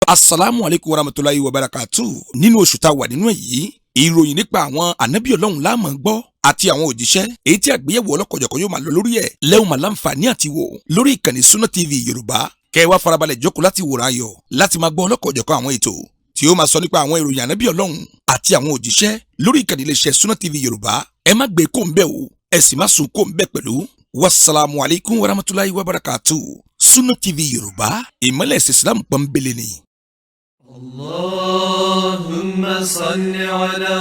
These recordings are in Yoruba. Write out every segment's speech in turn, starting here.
Asalaamu aleykum warahmatulahi wabarakatu. Nínú oṣù tá a wà nínú ẹ̀ yìí, ìròyìn nípa àwọn ànábì Ọlọ́run la máa gbọ́ àti àwọn òjíṣẹ́, èyí tí àgbéyẹ̀wò ọlọ́kọ̀jọ̀kọ̀ yóò máa lọ lórí ẹ̀ lẹ́hùn máa láǹfààní àti wò lórí ìkànnì Sunna TV Yorùbá. Kẹ́ ẹ wá farabalẹ̀ jókòó láti wòran ayọ̀ láti máa gbọ́ ọlọ́kọ̀jọ̀kọ̀ àwọn ètò tí ó máa sọ nípa àwọn ìròyìn ànábì Ọlọ́run àti àwọn òjíṣẹ́ lórí ìkànnì iléeṣẹ́ Sunna TV Yorùbá. Ẹ má gbé kó ń bẹ̀ o, ẹ sì má sùn kó ń bẹ̀ pẹ̀lú. Wasalaamu aleykum warahmatulahi wabarakatu. Sunna TV Yorùbá, ìmọ̀lẹ̀ ẹ̀sìn Islam pọ́nbélé ni. اللهم صل على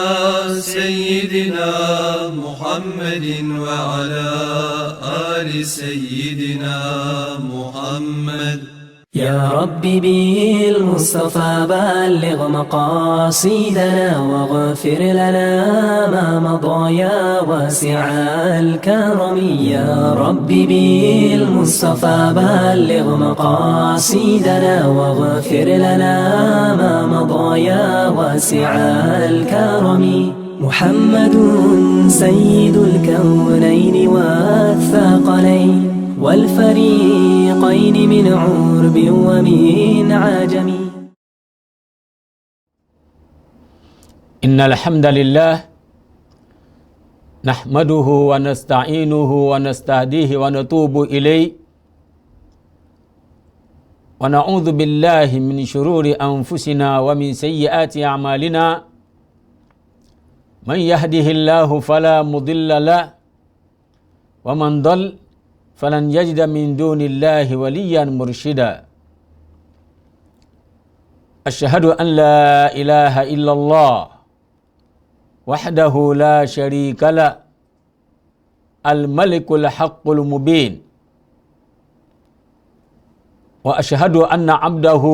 سيدنا محمد وعلى آل سيدنا محمد. يا رب بالمصطفى بلغ مقاصدنا واغفر لنا ما مضى يا واسع الكرم. يا رب بالمصطفى بلغ مقاصدنا واغفر لنا ما مضى يا واسع الكرم. محمد سيد الكونين والثقلين والفريقين من عرب ومن عجم. إن الحمد لله نحمده ونستعينه ونستهديه ونتوب إليه، ونعوذ بالله من شرور أنفسنا ومن سيئات أعمالنا. من يهده الله فلا مضل له، ومن ضل فلن يجد من دون الله وليا مرشدا. أشهد أن لا إله إلا الله وحده لا شريك له، الملك الحق المبين، وأشهد أن عبده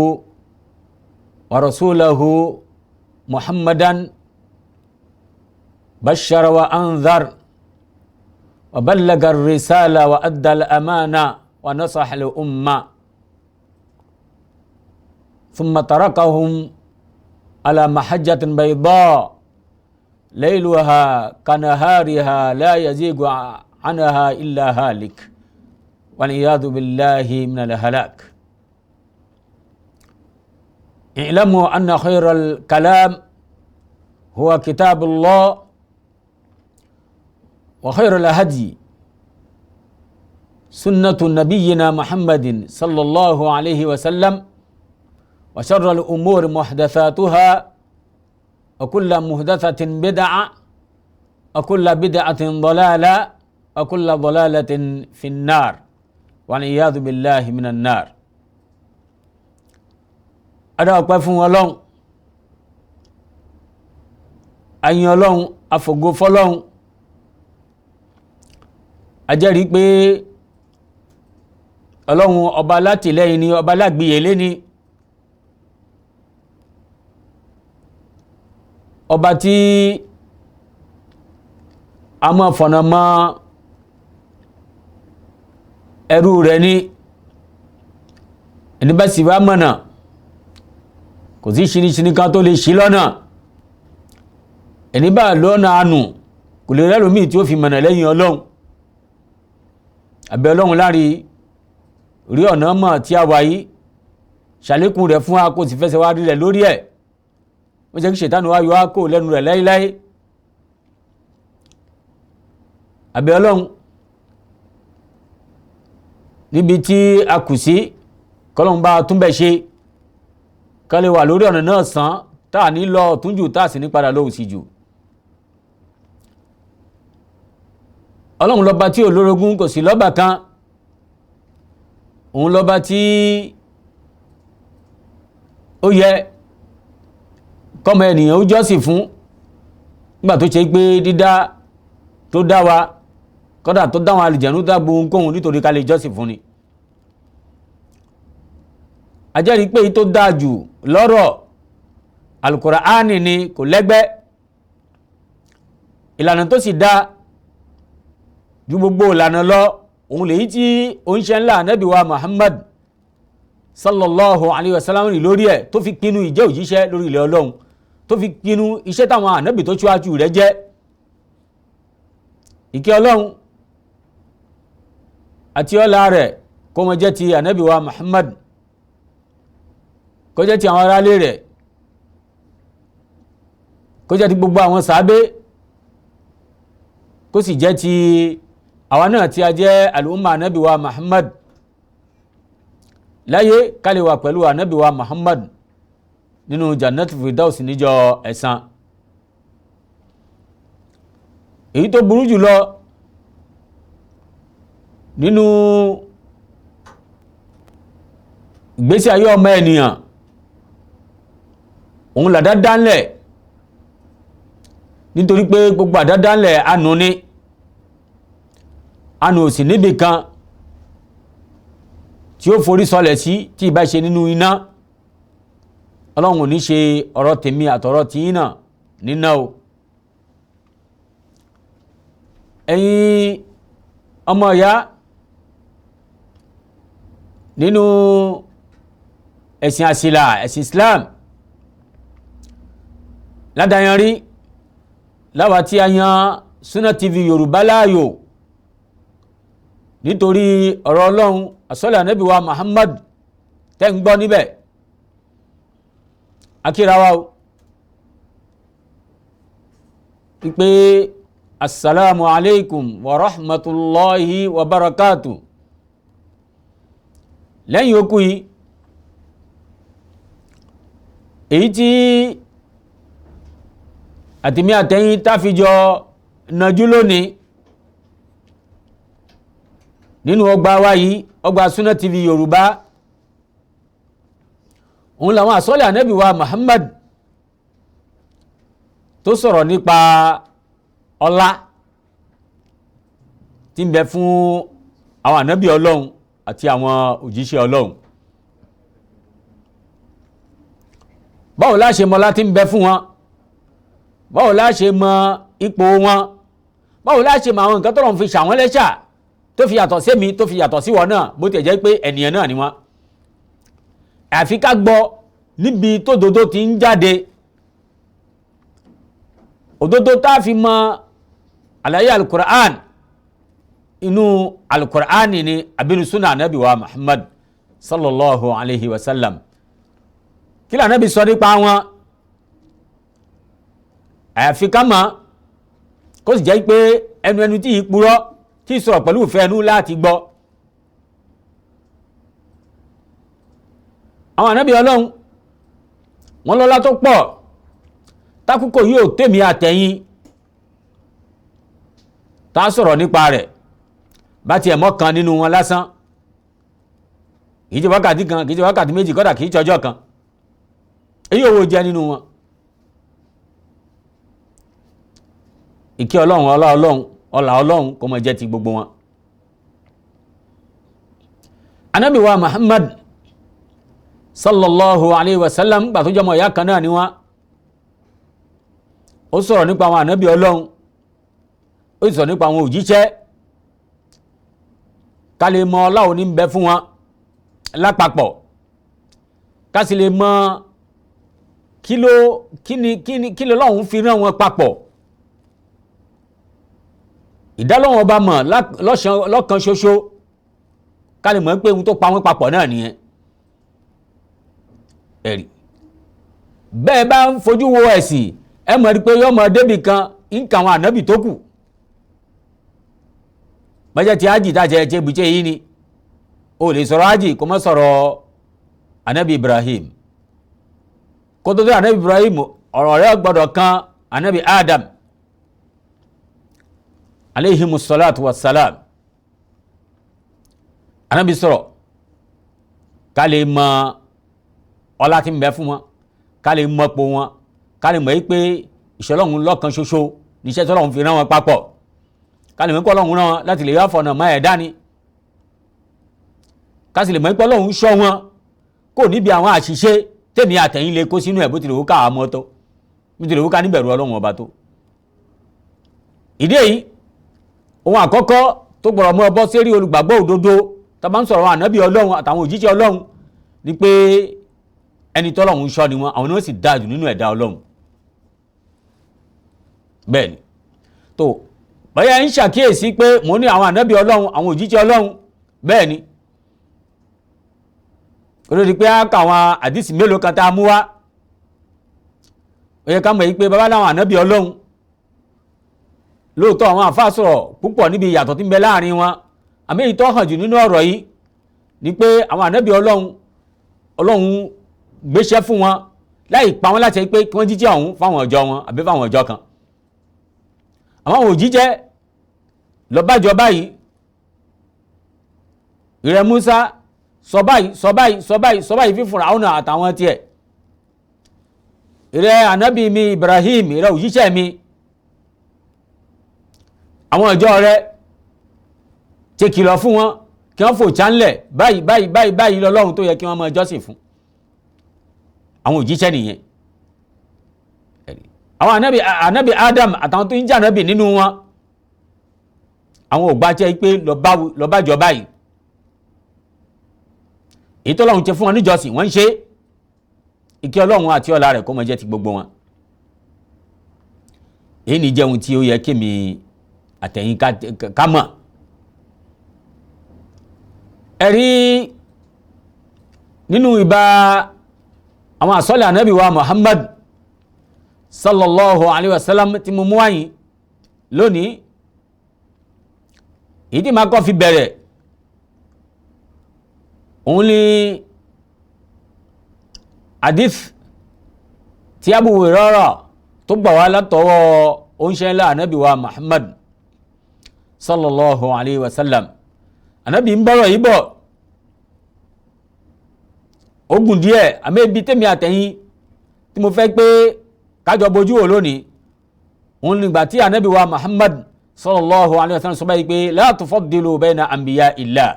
ورسوله محمدا بشر وأنذر وبلغ الرسالة وأدى الأمانة ونصح الأمة، ثم تركهم على محجة بيضاء ليلها كنهارها لا يزيغ عنها إلا هالك، والعياذ بالله من الهلاك. اعلموا أن خير الكلام هو كتاب الله، وخير الهدي سنة نبينا محمد صلى الله عليه وسلم، وشر الأمور محدثاتها، وكل محدثة بدعة، وكل بدعة ضلالة، وكل ضلالة في النار، والعياذ بالله من النار. Adá ọpẹ́ fún Ọlọ́run, ayin Ọlọ́run, afògo fọ́lọ́run. A jẹ́rìí pé Ọlọ́run ọba látìlẹ́yìn ni, ọba lágbìyèlé ni, ọba tí a máa fọ̀nà mọ́ ẹrú rẹ̀ ní. Ẹni bá sì wá mọ̀nà, kò sí ṣiniṣini kan tó lè ṣí lọ́nà. Ẹni bá lọ́nà àánú, kò lè rẹ́lòmíì tí ó fi mọ̀nà lẹ́yìn Ọlọ́run. Àbẹ̀ Ọlọ́run lárí rí ọ̀nà mọ̀ tí a wà yìí, ṣàlékún rẹ̀ fún wa, kó sì fẹsẹ̀ wá rí rẹ̀ lórí ẹ̀. Wọ́n jẹ́ kí ṣètánù wá yọ á kó lẹ́nu rẹ̀ láíláí. Àbẹ̀ Ọlọ́run níbi tí a kù sí, kọ́lọ́run bá túnbẹ̀ ṣe ká lè wà lórí ọ̀nà náà sàn, tá à ní lọ ọ̀tún jù, tá à sì ní padà lọ òsì jù. Ọlọ́run lọ́ba tí ò lórogún, kò sí lọ́ba kan. Òun lọ́ba tí ó yẹ kọ́mọ ènìyàn ó jọ́sìn fún, nígbà tó ṣe pé dídá tó dá wa, kọ́dà tó dá àwọn àlùjànnú, dá gbohùnkóhùn nítorí ká lè jọ́sìn fún ni. A jẹ́rìí pé èyí tó dáa jù lọ́rọ̀ Al-Qur'ani ni, kò lẹ́gbẹ́. Ìlànà tó sì dáa ju gbogbo ìlànà lọ, òun lèyí tí oníṣẹ́ ńlá Ànábì wa Muhammad sallallahu alayhi wa sallam rìn lórí ẹ̀, tó fi pinnu ìjẹ́ òjíṣẹ́ lórí ilẹ̀ Ọlọ́run, tó fi pinnu iṣẹ́ táwọn ànábì tó ṣíwájú rẹ̀ jẹ́. Ìkẹ́ Ọlọ́run àti ọlá rẹ̀ kó máa jẹ́ ti Ànábì wa Muhammad. Kó jẹ́ ti àwọn aráalé rẹ̀, kó jẹ́ ti gbogbo àwọn sàábé, kó sì jẹ́ ti àwa náà tí a jẹ́ àlùmọ́ ànábì wa Muhammad láyé, ká lè wà pẹ̀lú ànábì wa Muhammad nínú Jannat Firdaus níjọ́ ẹ̀san. Èyí tó burú jùlọ nínú ìgbésí ayé ọmọ ènìyàn òun làdádánlẹ̀, nítorí pé gbogbo àdádánlẹ̀ ànú ni, ànú ò sì níbì kan tí ó forí sọlẹ̀ sí tí ìbá ṣe nínú iná. Ọlọ́run ò ní ṣe ọ̀rọ̀ tèmi àtọ̀rọ̀ tìyín náà níná o. Ẹ̀yin ọmọ ìyá nínú ẹ̀sìn àsìlà, ẹ̀sìn Islam ládàáyanrí, láwa tí a yan Sunna TV Yorùbá láàyò nítorí ọ̀rọ̀ Ọlọ́run àsọ́lẹ̀ ànábì wa Muhammad tẹ́ ń gbọ́ níbẹ̀, akírawa o pípé assalamu alaikum wa rahmatulahi wa barakatu. Lẹ́yìn okú yìí, èyí tí àtìmí àtẹ̀yìn táfijọ nàjú lónìí nínú ọgbà wa yìí, ọgbà Sunna TV Yorùbá, òun làwọn àsọ́lẹ̀ ànábì wa Muhammad tó sọ̀rọ̀ nípa ọlá tí ń bẹ fún àwọn ànábì Ọlọ́run àti àwọn òjíṣẹ́ Ọlọ́run. Báwo la ṣe mọ ọlá tí ń bẹ fún wọn? Báwo la ṣe mọ ipò wọn? Báwo la ṣe mọ àwọn nǹkan tọ́lọ́run fi ṣàwọn lẹ́ṣà tó fi yàtọ̀ sí mi, tó fi yàtọ̀ sí wọn náà, bó tiẹ̀ jẹ́ pé ènìyàn náà ni wọn? Àfi ká gbọ́ níbi tódodo ti ń jáde, òdodo tá a fi mọ àlàyé alukur'an inú alukur'an ni abinu sunna anabi wa Muhammad sallallahu alayhi wa sallam. Kí ló anabi sọ nípa wọn? Àfi ká mọ̀, kó sì jẹ́ pé ẹnu ẹnu tí yìí purọ́ tí sọ̀rọ̀ pẹ̀lú ìfẹ́ ẹnu láti gbọ́. Àwọn ànábì Ọlọ́run wọn lọ́lá tó pọ̀ tákùkò yóò tèmi àtẹ̀yìn tá a sọ̀rọ̀ nípa rẹ̀ bá tiẹ̀ mọ́ kan nínú wọn lásán, kì í ṣe wákàtí kan, kì í ṣe wákàtí méjì, kódà kì í ṣọjọ́ kan, èyí owó jẹ́ nínú wọn. Ìkẹ́ Ọlọ́run, ọlá Ọlọ́run, ọlá Ọlọ́run kó máa jẹ́ ti gbogbo wọn. Ànábì wa Muhammad sallallahu alayhi wa sallam, gbà tó jọmọ ìyá kan náà ni wọn, ó sọ̀rọ̀ nípa àwọn ànábì Ọlọ́run, ó sì sọ̀rọ̀ nípa àwọn òjíṣẹ́, ká lè mọ ọlá òní ń bẹ fún wọn lápapọ̀, ká sì lè mọ kí ló kí ni kí ni kí lọ́lọ́run fi rán wọn papọ̀. Ìdálọ́wọ́n ọba mọ̀ lọ́kan ṣoṣo, ká lè mọ̀ pé ohun tó pa wọ́n papọ̀ náà nìyẹn. Ẹ̀rí bẹ́ẹ̀ bá ń fojú wo ẹ̀sìn, ẹ mọ̀ rí pé yọmọ débì kan ń ka àwọn ànábì tó kù. Bọ́jẹ́ ti ájì tá a jẹ ẹ̀jẹ̀ bùjẹ́ yìí ni, o lè sọ̀rọ̀ ájì kó má sọ̀rọ̀ ànábì Ibrahim. Kó tó dé ànábì Ibrahim, ọ̀rọ̀ rẹ̀ gbọ́dọ̀ kan ànábì Adam aleyhimu salatu wa salam. Ànábì sọ̀rọ̀ ká lè mọ ọlá tí ń bẹ fún wọn, ká lè mọ pò wọn, ká lè mọ̀ yí pé ìṣọlọ́run lọ́kan ṣoṣo níṣẹ́ tọ́lọ́run fi rán wọn papọ̀, ká lè mọ̀ pé Ọlọ́run rán wọn láti lè yá fọ̀nà mọ́ ẹ̀dá ni, ká sì lè mọ̀ pé Ọlọ́run ṣọ́ wọn kò níbi àwọn àṣìṣe tèmi àtẹ̀yìn lè kó sínú ẹ̀, bó tilẹ̀ wù ká àmọ́ tó, bó tilẹ̀ wù ká níbẹ̀rù Ọlọ́run ọba tó. Ìdí èyí, ohun àkọ́kọ́ tó gbọ́dọ̀ mú ọbọ̀ sérí olùgbàgbọ́ òdodo tá a bá ń sọ̀rọ̀ àwọn ànábì Ọlọ́run àtàwọn òjíṣẹ́ Ọlọ́run ni pé ẹni tọ́lọ́run ṣọ́ ni wọn, àwọn ni wọ́n sì dáa jù nínú ẹ̀dá Ọlọ́run. Bẹ́ẹ̀ ni tó bóyá ń ṣàkíyèsí pé mò ń ní àwọn ànábì Ọlọ́run, àwọn òjíṣẹ́ Ọlọ́run, bẹ́ẹ̀ ni Olórí pé á kà àwọn àdìsí mélòó kan tá a mú wá, ó yẹ ká mọ̀ yìí pé baba láwọn ànábì Ọlọ́run lóòótọ́ àwọn àfáà sọ̀rọ̀ púpọ̀ níbi ìyàtọ̀ tí ń bẹ láàrin wọn, àmì èyí tó hàn jù nínú ọ̀rọ̀ yìí ni pé àwọn ànábì Ọlọ́run Ọlọ́run gbéṣẹ́ fún wọn láì pa wọn láti pé kí wọ́n jíjẹ́ ọ̀hún fáwọn ọjọ́ wọn àbí fáwọn ọjọ́ kan. Àwọn òjíjẹ́ lọ́bàjọ́ báyìí, ìrẹ Musa sọ báyìí sọ báyìí sọ báyìí sọ báyìí fífúnra àwọn àtàwọn tiẹ̀, ìrẹ ànábì mi Ibrahim, ìrẹ òjíṣẹ́ mi, àwọn ọjọ́ rẹ ti kìlọ̀ fún wọn kí wọ́n fò chánlẹ̀ báyìí báyìí báyìí báyìí lọ́lọ́run tó yẹ kí wọ́n máa jọ́sìn fún. Àwọn òjíṣẹ́ nìyẹn. Àwọn ànábì Adam àtàwọn tó ń jẹ́ ànábì nínú wọn, àwọn ò gbàjẹ́ pé lọ́bàjọ́ báyìí, èyí tó Ọlọ́run ṣe fún wọn níjọsìn wọ́n ń ṣe, ìkẹ́ Ọlọ́run àti ọlá rẹ̀ kó máa jẹ́ ti gbogbo wọn. Èyí ni jẹun tí ó yẹ kémi àtẹ̀yìn ká mọ̀. Ẹ̀rí nínú ìbá àwọn àsọ́lẹ̀ ànábì wa Muhammad sallallahu alayhi wa sallam tí mo mú wáyìn lónìí, èyí tí màá kọ́ fi bẹ̀rẹ̀ òun ni hadith tí Abu Hurairah tó gbà wá látọwọ́ oúnṣẹ́ ńlá ànábì wa Muhammad sallallahu alayhi wa sallam. Ànábì ń bọ̀rọ̀ yìí bọ̀ ogun díẹ̀, àmọ́ ibi tèmi àtẹ̀yìn tí mo fẹ́ pé kájọ bojú wò lónìí òun nígbà tí ànábì wa Muhammad sallallahu alayhi wa sallam sọ báyìí pé la tufaddilu bayna anbiya illah.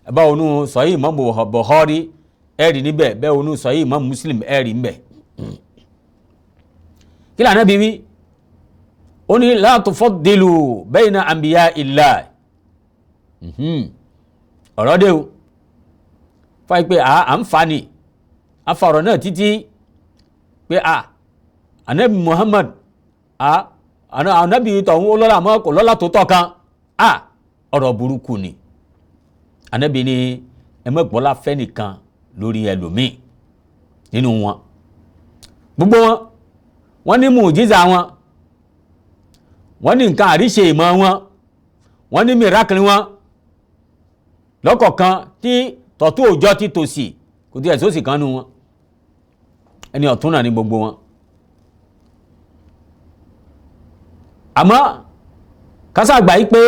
Ẹ bá wọnú Sahih Imam Bukhari ẹ̀rí níbẹ̀, bẹ́ẹ̀ wọnú Sahih Imam Muslim ẹ̀rí níbẹ̀. Kí lànà bí wí? Ó ní la tufaddilu bayna anbiya illah. Ọ̀rọ̀ dé o, fáyé pé à ń fa ni a fa ọ̀rọ̀ náà títí pé ànábì Muhammad ànábì tọ̀hún ó lọ́lá àmọ́ kò lọ́lá tó tọ́ kan, ọ̀rọ̀ burúkú ni. Ànábì ni ẹ má gbọ́lá fẹ́ nìkan lórí ẹlòmíì nínú wọn, gbogbo wọn wọ́n ní mùjíza wọn, wọ́n ní nǹkan àríṣe ìmọ̀ wọn, wọ́n ní mìrákìlì wọn lọ́kọ̀ọ̀kan tí tọ̀tún òjọ́ ti tòsì kò tí ẹ̀ sósì kan nu wọn, ẹni ọ̀tún náà ní gbogbo wọn. Àmọ́ kásàgbà yìí pé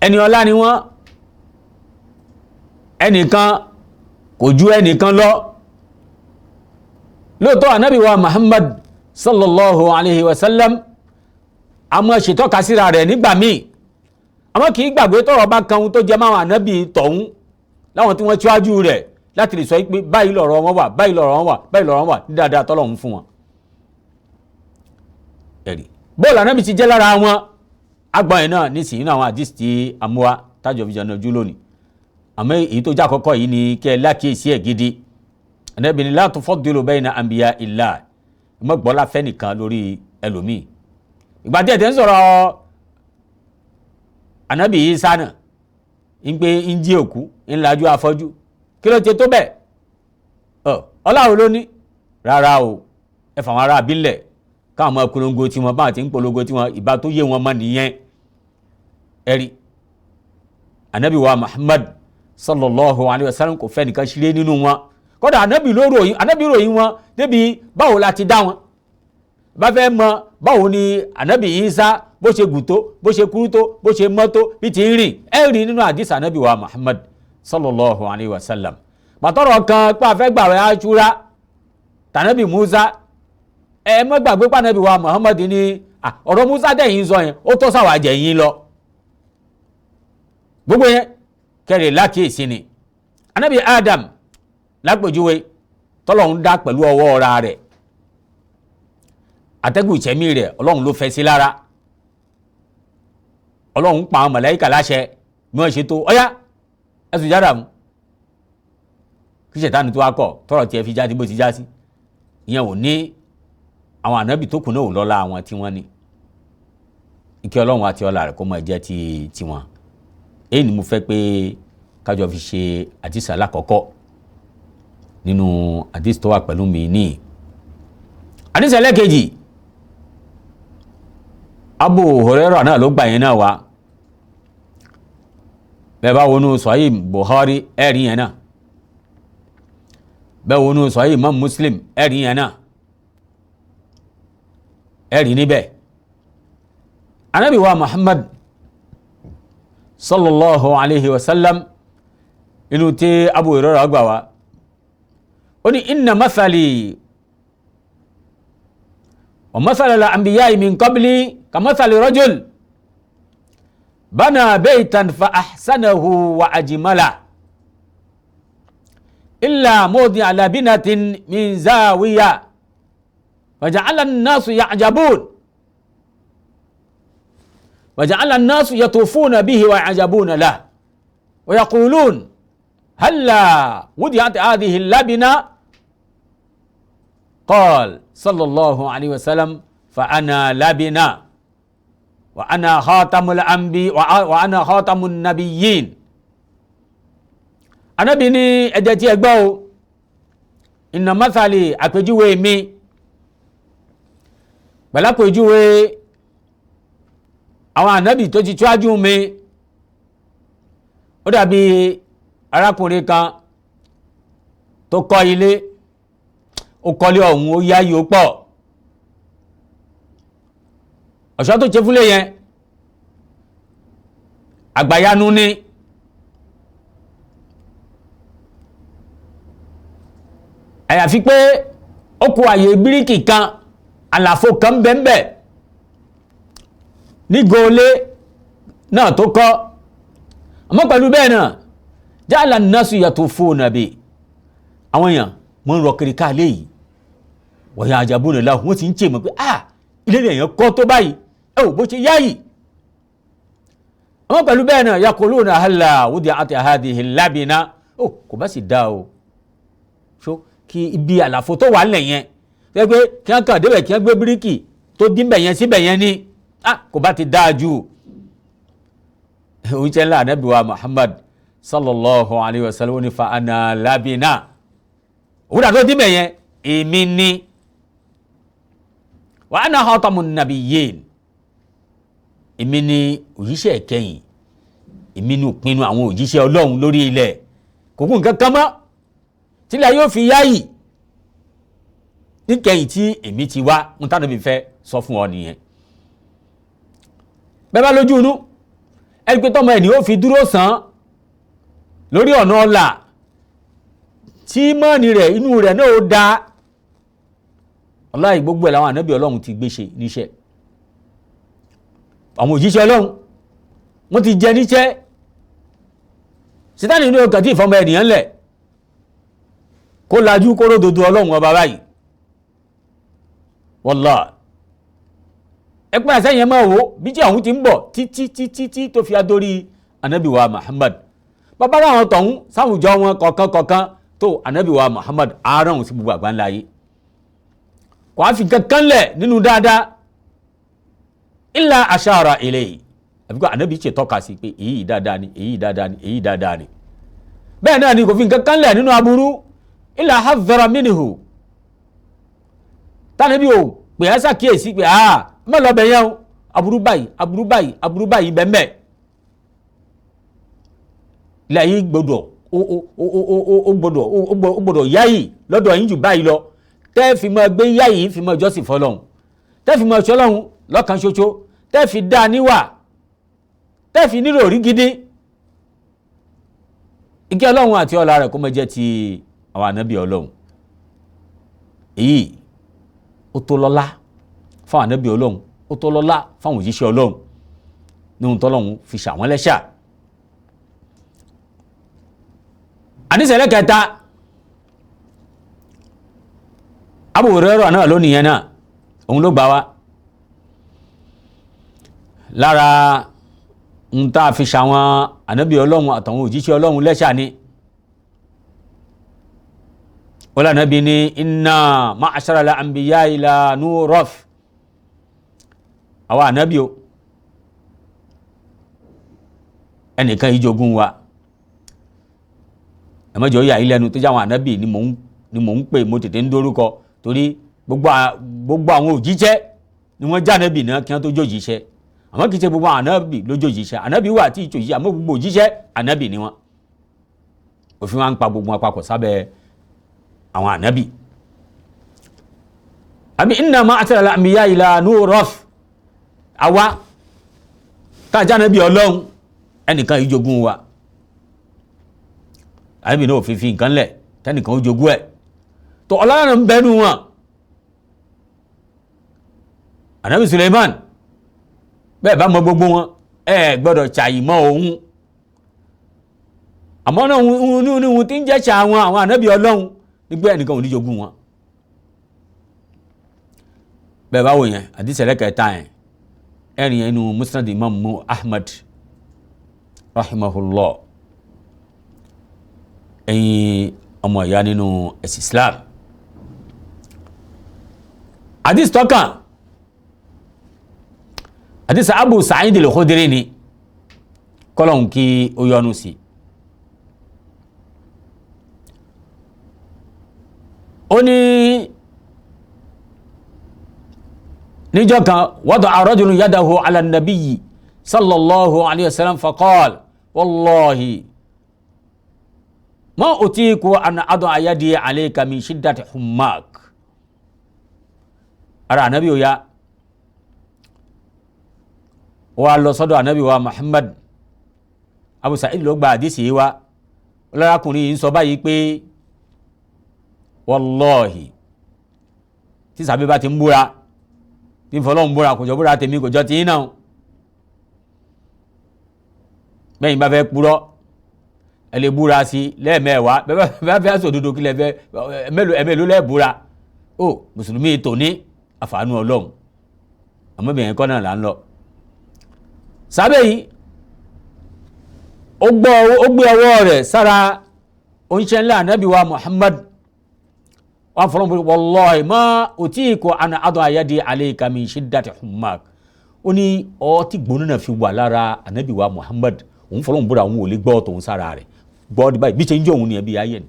ẹni ọlá ni wọ́n, ẹnìkan kò ju ẹnìkan lọ. Lóòótọ́ ànábì wa Muhammad sallallahu alayhi wa sallam àmọ́ ṣètọ́ka síra rẹ̀ nígbà míì, àmọ́ kì í gbàgbé tọ́rọ̀ bá kan ohun tó jẹ máwọn ànábì tọ̀hún láwọn tí wọ́n tíwájú rẹ̀ láti lè sọ pé báyìí lọ̀rọ̀ wọn wà, báyìí lọ̀rọ̀ wọn wà, báyìí lọ̀rọ̀ wọn wà ní dáadáa tọ́lọ́hún fún wọn. Ẹ̀rí bóòlù ànábì ti jẹ́ lára wọn agbọ̀n yẹn náà nísìnyí náà àwọn àdìs tí amúwa tájọ fi jẹun ojú lónìí. Àmọ́ èyí tó jákọ́kọ́ yìí ni kẹ́ ẹ lákìyèsí ẹ̀ gidi. Ànábì ni la tufaddilu bayna anbiya illah, mọ́ gbọ́lá fẹ́ nìkan lórí ẹlòmíì. Ìgbà tí ẹ̀ tẹ́ ń sọ̀rọ̀ ànábì Ìsá náà ń pé ń jí òkú ń lajú afọ́jú, kí ló ti tó bẹ́ẹ̀? Ọláwo ló ní rárá o, ẹ fà wọn ará abílẹ̀ káwọn ọmọ polongo tiwọn báwọn ti ń polongo tiwọn, ìbá tó yé wọn mọ́ nìyẹn. Ẹ̀rí ànábì wa Muhammad sallallahu alayhi wa sallam kò fẹ́ nìkan ṣeré nínú wọn. Kódà ànábì ló ròyìn, ànábì ròyìn wọn débi báwo la ti dá wọn. Bá fẹ́ mọ báwo ni ànábì Ìsá bó ṣe gùn tó, bó ṣe kúrú tó, bó ṣe mọ́ tó, bí ti ń rìn, ẹ rí nínú àdìsí ànábì wa Muhammad sallallahu alayhi wa sallam. Pàtọ́rọ̀ kan pé a fẹ́ gbàwẹ̀ Àṣúrà tànábì Musa, ẹ mọ́ gbàgbé pànábì wa Muhammad ní ọ̀rọ̀ Musa dẹ̀yìn sọ yẹn ó tọ́ sáwà jẹ̀ yín lọ. Gbogbo yẹn kẹrì lákìyèsí ni. Ànábì Adam lápèjúwe tọ́lọ́hún dá pẹ̀lú ọwọ́ ọ̀ra rẹ̀, atẹ́gùn ìṣẹ́mí rẹ̀ Ọlọ́run ló fẹ́ sí lára. Ọlọ́run pa àwọn màláíkà láṣẹ bí wọ́n ṣe tó, ọ̀yá ẹ̀sùn jára mu kí ṣètánì tó wá kọ̀ tọrọ tiẹ̀ fi jáde bó ti já sí. Ìyẹn ò ní àwọn ànábì tó kù náà ò lọ́lá àwọn tí wọ́n ní. Ìkẹ́ Ọlọ́run àti ọlá rẹ̀ kó máa jẹ́ ti tiwọn. Èyí ni mo fẹ́ pé kájọ fi ṣe àdìsá lákọ̀ọ́kọ́. Nínú àdìsí tó wà pẹ̀lú mi ní àdìsí ẹlẹ́kejì, Abu Hurairah náà ló gbà yẹn náà wá. Bẹ́ẹ̀ bá wọnú Sahih Bukhari ẹ̀rí yẹn náà, bẹ́ẹ̀ wọnú Sahih Imam Muslim ẹ̀rí yẹn náà, ẹ̀rí níbẹ̀. Ànábì wa Muhammad sallallahu alayhi wa sallam, inú tí Abu Hurairah gbà wá, ó ní inna mathali wa mathala al-anbiya'i min qabli ka mathali rajul bana baytan fa ahsanahu wa ajmala illa mawdi'a labinatin min zawiya faja'ala an-nasu ya'jabun waja'ala an-nasu yatufuna bihi wa ya'jabuna lahu wa yaqulun halla wudi'at hadhihi al-labina. Qala sallallahu alayhi wa sallam fa ana labina wa ana khatamul anbi wa ana khatamun nabiyyin. Ànábì ní ẹ jẹ́ tí ẹ gbọ́ o, inna mathali, àpèjúwe mi pẹ̀lú àpèjúwe àwọn ànábì tó ti ṣáájú mi, ó dàbí arákùnrin kan tó kọ́ ilé, ó kọ́lé ọ̀hún ó yáyí ó pọ̀, ọ̀ṣọ́ tó ṣe fúnlé yẹn àgbàyanu ni. Àyàfi pé ó kù àyè bíríkì kan, àlàfo kan bẹ́ẹ̀nbẹ́ẹ̀ ní goolé náà tó kọ́. Àmọ́ pẹ̀lú bẹ́ẹ̀ náà, ja'ala an-nasu yatufuna bi, àwọn èèyàn wọ́n ń rọ kiri káàlé yìí, wa ya'jabuna lahu, wọ́n ti ń ṣe mọ̀ pé ah, ilé èèyàn kọ́ tó báyìí, ẹ ò bó ṣe yáyì. Àmọ́ pẹ̀lú bẹ́ẹ̀ náà, yaquluna halla wudi'at hadhihi labina, ó kò bá sì dá o, ṣó kí ibi àlàfo tó wà lẹ̀ yẹn fẹ́ pé kí wọ́n kàn débẹ̀ kí wọ́n gbé bíríkì tó dín bẹ̀ yẹn síbẹ̀ yẹn ni, ah, kò bá ti dáa jù. Oúnjẹ ńlá Ànábì wa Muhammad sallallahu alayhi wa sallam ní fa ana labina, òwúrọ̀ tó dín bẹ̀ yẹn èmi ni, wa ana khatamun nabiyyin, èmi ni òjíṣẹ́ ìkẹyìn, èmi ni òpinnu àwọn òjíṣẹ́ Ọlọ́run lórí ilẹ̀, kò kún nǹkan kan mọ́ tílẹ̀ yóò fi yáyì níkẹyìn tí èmi ti wá. Ń tánà mi fẹ́ sọ fún ọ nìyẹn. Bẹ́ẹ̀ bá lójú inú ẹni pé tọmọ ẹni ó fi dúró sàn lórí ọ̀nà ọ̀la tí mọ́ọ̀nì rẹ̀ inú rẹ̀ náà ó da ọláì, gbogbo ẹ̀ làwọn ànábì Ọlọ́run ti gbé ṣe níṣẹ́, àwọn òjíṣẹ́ Ọlọ́run wọ́n ti jẹ níṣẹ́. Sítánì ní ọkàn tí ìfọmọ ènìyàn lẹ̀ kó lajú kó ródodo Ọlọ́run ọba báyìí. Wọ́lá ẹ pẹ́ àṣẹ yẹn máa wò bí tí àwọn ti ń bọ̀ títí títí tí tó fi adórí ànábì wa Muhammad. Bàbá àwọn tọ̀hún sáwùjọ wọn kọ̀ọ̀kan kọ̀ọ̀kan tó ànábì wa Muhammad àárọ̀ sí gbogbo àgbáńlá yìí, kò á fi kankan lẹ̀ nínú dáadáa illa ashara ilayhi, àbíkọ́ ànábì ṣe tọ́ka sí pé èyí dáadáa ni, èyí dáadáa ni, èyí dáadáa ni. Bẹ́ẹ̀ náà ni kò fi kankan lẹ̀ nínú aburú illa hadhara minhu, tánàbí o pè é ṣàkíyèsí pé ah, má lọ bẹ̀ yẹn o, aburú báyìí aburú báyìí aburú báyìí bẹ́ẹ̀. Ilé ayé gbọ́dọ̀ ó gbọ́dọ̀ ó gbọ́dọ̀ yáyì lọ́dọ̀ yín jù báyìí lọ, tẹ́ fi máa gbé yáyì fi máa jọ́sìn fọlọ́hún, tẹ́ fi máa ṣọlọ́hún lọ́kàn ṣoṣo, tẹ́ fi dá a níwà, tẹ́ fi nílò rí gidi. Ìkẹ́ Ọlọ́run àti ọlá rẹ̀ kó máa jẹ́ ti àwọn ànábì Ọlọ́run. Èyí ó tó lọ́lá fáwọn ànábì Ọlọ́run, ó tó lọ́lá fáwọn òjíṣẹ́ Ọlọ́run ní ohun tọ́lọ́run fi ṣàwọn lẹ́ṣà. Àdìsẹ́lẹ̀ kẹta, Abu Hurairah náà lónìí yẹn náà òun ló gbà wá lára ń tá a fi ṣàwọn ànábì Ọlọ́run àtàwọn òjíṣẹ́ Ọlọ́run lẹ́ṣà ni. Wọ́n ànábì ní inna ma'ashara al-anbiya'i la nuraf, àwa ànábì o ẹnìkan ìjogún wa, ẹ̀mọ́jọ́ yà ilẹ̀ ẹnu tó jẹ́ àwọn ànábì ni mò ń ni mò ń pè, mo tètè ń dórúkọ torí gbogbo àwọn òjíṣẹ́ ni wọ́n já ànábì náà kí wọ́n tó jójíṣẹ́. Àmọ́ kì í ṣe gbogbo ànábì ló jójíṣẹ́, ànábì wà tí ìjòjíṣẹ́, àmọ́ gbogbo òjíṣẹ́ ànábì ni wọ́n. Òfin wa ń pa gbogbo wọn papọ̀ sábẹ́ àwọn ànábì. Àbí inna ma'ashara al-anbiya la nurath, àwa tá a já ànábì Ọlọ́run ẹnìkan ìjogún wa, ànábì náà ò fi fi nǹkan lẹ̀ tẹnìkan ó jogún ẹ̀ tó Ọlọ́run ń bẹnu wọn. Ànábì Suleiman bẹ́ẹ̀ bá mọ gbogbo wọn ẹ gbọ́dọ̀ ṣàyí mọ́ òun, àmọ́ náà òun ní ohun tí ń jẹ́ ṣà àwọn àwọn ànábì Ọlọ́run nígbà ẹnìkan ò ní jogún wọn. Bẹ́ẹ̀ bá wò yẹn àdìsẹ́lẹ̀ kẹta yẹn ẹ̀rìn yẹn inú Musnad Imam Ahmad rahimahullah, ẹ̀yin ọmọ ìyá nínú ẹ̀sìn Islam. Àdìs tọ́kàn àdìs Abu Sa'id al-Khudri ni kọ́lọ̀hún kí ó yọ́nú sí. Ó ní níjọ́ kan wada'a rajulun yadahu ala nabiyyi sallallahu alayhi wa sallam faqal wallahi ma utiku an ad'a yadi alayka min shiddati hummak. Ara anabi oya wa lọ sọ́dọ̀ anabi wa Muhammad. Abu Sa'id ló gba àdìsí wa, ọlọ́rakùnrin yìí ń sọ báyìí pé wallahi tí sàbí bá ti ń búra, tí ń fọlọ́n búra, kò jọ búra tèmi kò jọ tìyín náà, bẹ́yìn bá fẹ́ purọ́ ẹ lè búra sí lẹ́ẹ̀mẹ́wàá, bẹ́ẹ̀ bá fẹ́ sòdodo kí lẹ fẹ́ ẹ̀mẹ́lò lẹ́ẹ̀ búra. Ó mùsùlùmí tòní àfààní Ọlọ́run, àmọ́ bẹ̀yẹn kọ́ náà là ń lọ. Sábẹ́ yìí ó gbé ọwọ́ rẹ̀ sára oníṣẹ́ ńlá ànábì wa Muhammad wọ́n fọlọ́n bó wallahi ma utiku an ad'a yadi alayka min shiddati hummak. Ó ní ọtí gbóná náà fi wà lára ànábì wa Muhammad, òun fọlọ́n bóra òun ò lè gbọ́ tòun sára rẹ̀ gbọ́ báyìí bí ṣe ń jẹ́ òun ni ẹbí ayé ni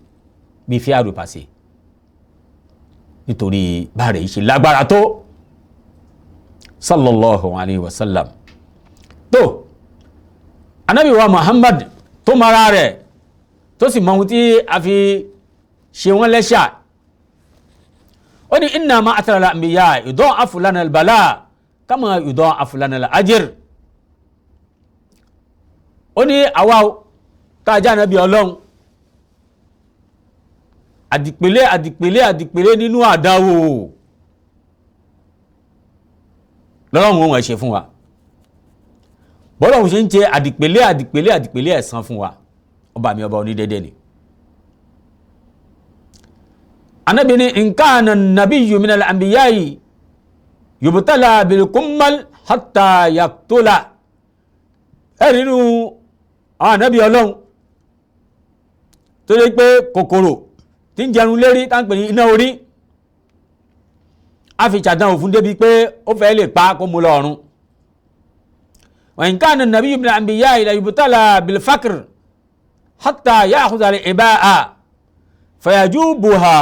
bí fẹ́ àrùpàṣẹ nítorí bá rẹ̀ ṣe lágbára tó sallallahu alayhi wa sallam. Tó anabi wa Muhammad tó mara rẹ̀ tó sì mọ ohun tí a fi ṣe wọ́n lẹ́ṣà, ó ní inna ma'athara al-anbiya yudha'afu lana al-bala kama yudha'afu lana al-ajr. Ó ní àwa tá a jẹ́ ànábì Ọlọ́run àdìpẹ̀lẹ̀ àdìpẹ̀lẹ̀ àdìpẹ̀lẹ̀ nínú àdánwò lọ́lọ́run òun ẹ̀ ṣe fún wa, bọ́lọ́run ṣe ń ṣe àdìpẹ̀lẹ̀ àdìpẹ̀lẹ̀ àdìpẹ̀lẹ̀ ẹ̀san fún wa, ọba mi ọba onídẹ́dẹ́ ni. Ànábì ní in kana an-nabiyyu minal anbiya'i yubtala bil-kummal hatta yaqtula. Ẹ̀ nínú àwọn ànábì Ọlọ́run tó lè pé kòkòrò tí ń jẹun lérí tá ń pè ní iná orí a fi ṣàdánwò fún débi pé ó fẹ́ lè pa kó mú lọ ọ̀run. Wa in kana an-nabiyyu minal anbiya'i la yubtala bil-faqr hatta ya'khudha al-iba'a fayajubuha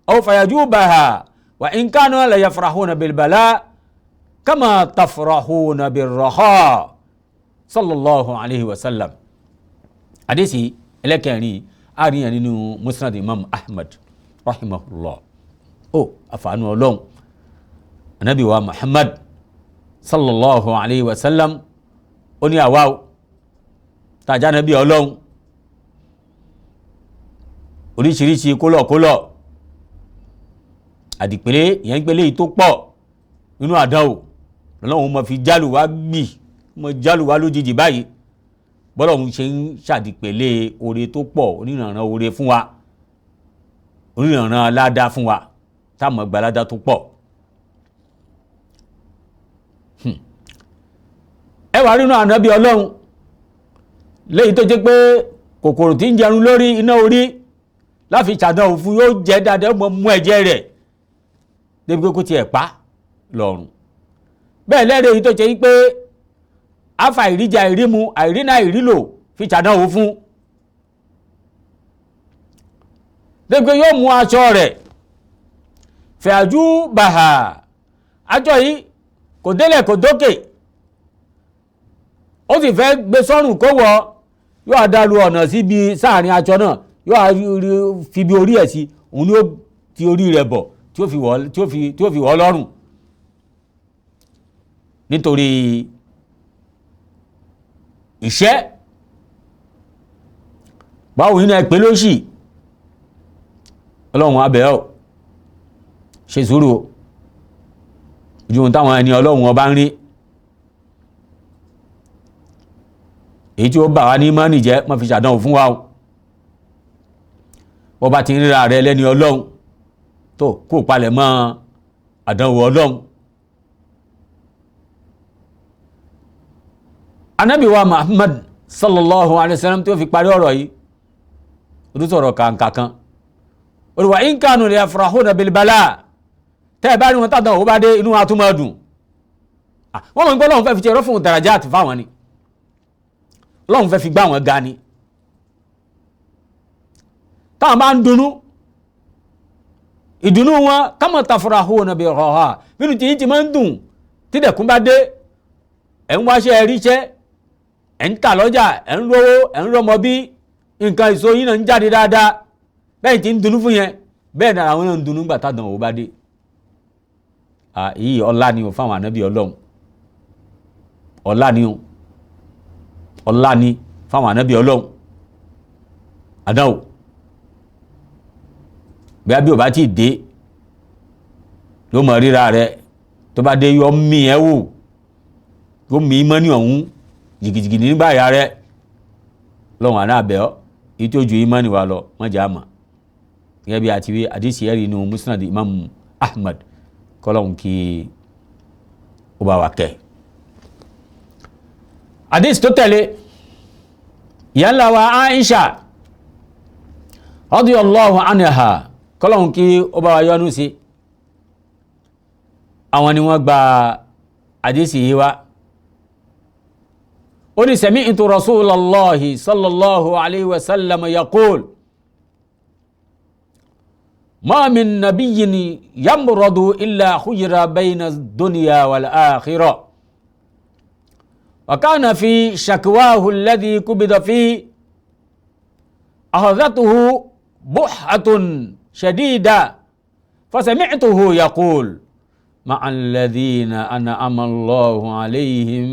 aw fayajubaha wa in kanu la yafrahuna bil-bala kama tafrahuna bir-raha sallallahu alayhi wa sallam. Àdìsí ẹlẹ́kẹrin àríyàn nínú Musnad Imam Ahmad rahimahullah. Ó àfààní Ọlọ́run anabi wa Muhammad sallallahu alayhi wa sallam ó ní àwa o tàjà anabi Ọlọ́run oríṣiríṣi kólọ̀kólọ̀ àdìpẹ̀lẹ̀ ìyẹn ń pẹ̀lẹ́ yìí tó pọ̀ nínú àdánwò lọ́lọ́run mọ̀ fi jálù wá gbì mọ̀ jálù wá lójijì báyìí, bọ́lọ́run ṣe ń ṣàdìpẹ̀lẹ̀ oore tó pọ̀ oníranran oore fún wa, oníranran aládá fún wa táwọn gbalada tó pọ̀. Ẹ wà nínú ànábì Ọlọ́run léyìí tó jẹ́ pé kòkòrò tí ń jẹun lórí iná orí láfi ṣàdánwò fún yóò jẹ́ dáadáa ó mọ mú ẹ̀jẹ̀ rẹ̀ débi pé kó tiẹ̀ pa lọ́rùn. Bẹ́ẹ̀ lẹ́rìí èyí tó jẹ́ pé afa ìríjẹ àìrímu àìrínà àìrílò fi ṣàdánwò fún. Débi yóò mú aṣọ rẹ̀ fẹ̀ájú bàhà, aṣọ yìí kò délẹ̀ kò dókè, ó sì fẹ́ gbé sọ́rùn kó wọ̀, yóò adalu ọ̀nà síbi sáàrin aṣọ náà, yóò fi bí orí ẹ̀ sí, òun ni ó ti orí rẹ̀ bọ̀ tí ó fi wọ̀ lọ́rùn nítorí ìṣẹ́. Báwo nínú ẹ pé lóṣì, ọlọ́run abẹ́ ọ̀ ṣe sùúrù o, ojú ohun táwọn ẹni ọlọ́run ọba ń rí, èyí tí ó bà wá ní mọ́nì jẹ́ má fi ṣàdánwò fún wa o. Bọ́ bá ti ń ríra rẹ lẹ́ni ọlọ́run tó kó palẹ̀ mọ́ àdánwò ọlọ́run. Ànábì wa Muhammad sallallahu alayhi wa sallam tí ó fi parí ọ̀rọ̀ yìí, ó tún sọ̀rọ̀ kàǹkà kan. Olùwà inkanu lè yafrahuna bil bala, tẹ́ ẹ bá rí wọn tàdán òwò bá dé inú wa tún máa dùn. Wọ́n mọ̀ ní pé Ọlọ́run fẹ́ fi ṣe rọ́fún darajat fáwọn ni, Ọlọ́run fẹ́ fi gbá wọn ga ni. Táwọn bá ń dunnú, ìdùnnú wọn kama tafrahuna bi raha, nínú tí yín ti máa ń dùn tí dẹ̀kun bá dé, ẹ̀ ń wáṣẹ́ ẹ ríṣẹ́, ẹ̀ ń tà lọ́jà, ẹ̀ ń rówó, ẹ̀ ń rọmọ bí nǹkan èso yín náà ń jáde dáadáa, bẹ́ẹ̀ tí ń dunnú fún yẹn, bẹ́ẹ̀ náà àwọn náà ń dunnú gbà tádàn òwò bá dé. Èyí ọlá ni o fáwọn ànábì ọlọ́run, ọlá ni o, ọlá ni fáwọn ànábì ọlọ́run. Àdánwò bí abí ò bá tí ì dé ló mọ ríra rẹ, tó bá dé yọ mí ẹ wò, yóò mí mọ́ ní ọ̀hún jìgìjìgì nígbà yà rẹ. Lọ́wọ́n àná àbẹ̀ ọ́, èyí tó ju ìmọ̀ níwà lọ wọ́n jẹ́ àmà. Gẹ́gẹ́ bí a ti wí àdìsí ẹ̀rí inú Musnad Imam Ahmad, kọ́lọ́hún kí ó bá wa kẹ́. Àdìsí tó tẹ̀lé, ìyá ńlá wa Aisha radiyallahu anha, kọ́lọ́hún kí ó bá wa yọ́nú sí, àwọn ni wọ́n gba àdìsí yìí wá. Ó ní sami'tu rasulallahi sallallahu alayhi wa sallam yaqul ma min nabiyyin yamradu illa khuyira bayna dunya wal akhirah wa kana fi shakwahu alladhi kubida fi akhadhatuhu buhatun shadida fasami'tuhu yaqul ma'a alladhina an'ama Allahu alayhim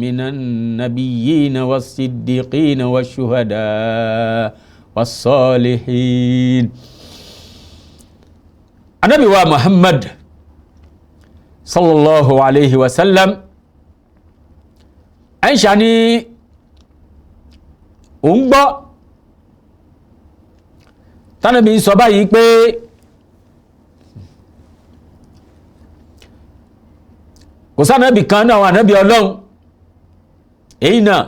minan nabiyyina was-siddiqina wash-shuhada was-salihin. Ànábì wa Muhammad sallallahu alayhi wa sallam, Aisha ní òun gbọ́ tánàbí sọ báyìí pé kò sánàbì kan náà àwọn ànábì ọlọ́run èyí náà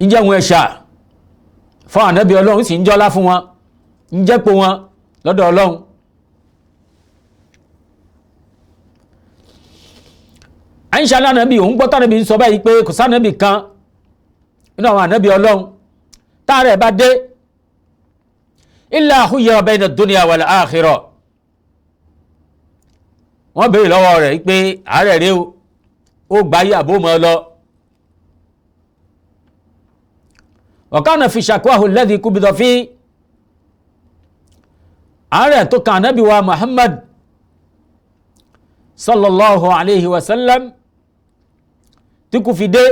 ń jẹ́ wọn ẹ̀ṣà fún ànábì ọlọ́run, sì ń jọ́lá fún wọn, ń jẹ́pọ̀ wọn lọ́dọ̀ ọlọ́run. Àìṣà lánàbì òun gbọ́ tánàbì ń sọ báyìí pé kò sánàbì kan nínú àwọn ànábì ọlọ́run táàrẹ̀ bá dé illa khuyyira bayna dunya wal akhirah, wọ́n béèrè lọ́wọ́ rẹ̀ pé àárẹ̀ rẹ̀ ó gbáyé àbó mọ́ lọ. Wa kana fi shakwahu alladhi qubida fi, àárẹ̀ tó kan ànábì wa Muhammad sallallahu alayhi wa sallam tí kò fi dé,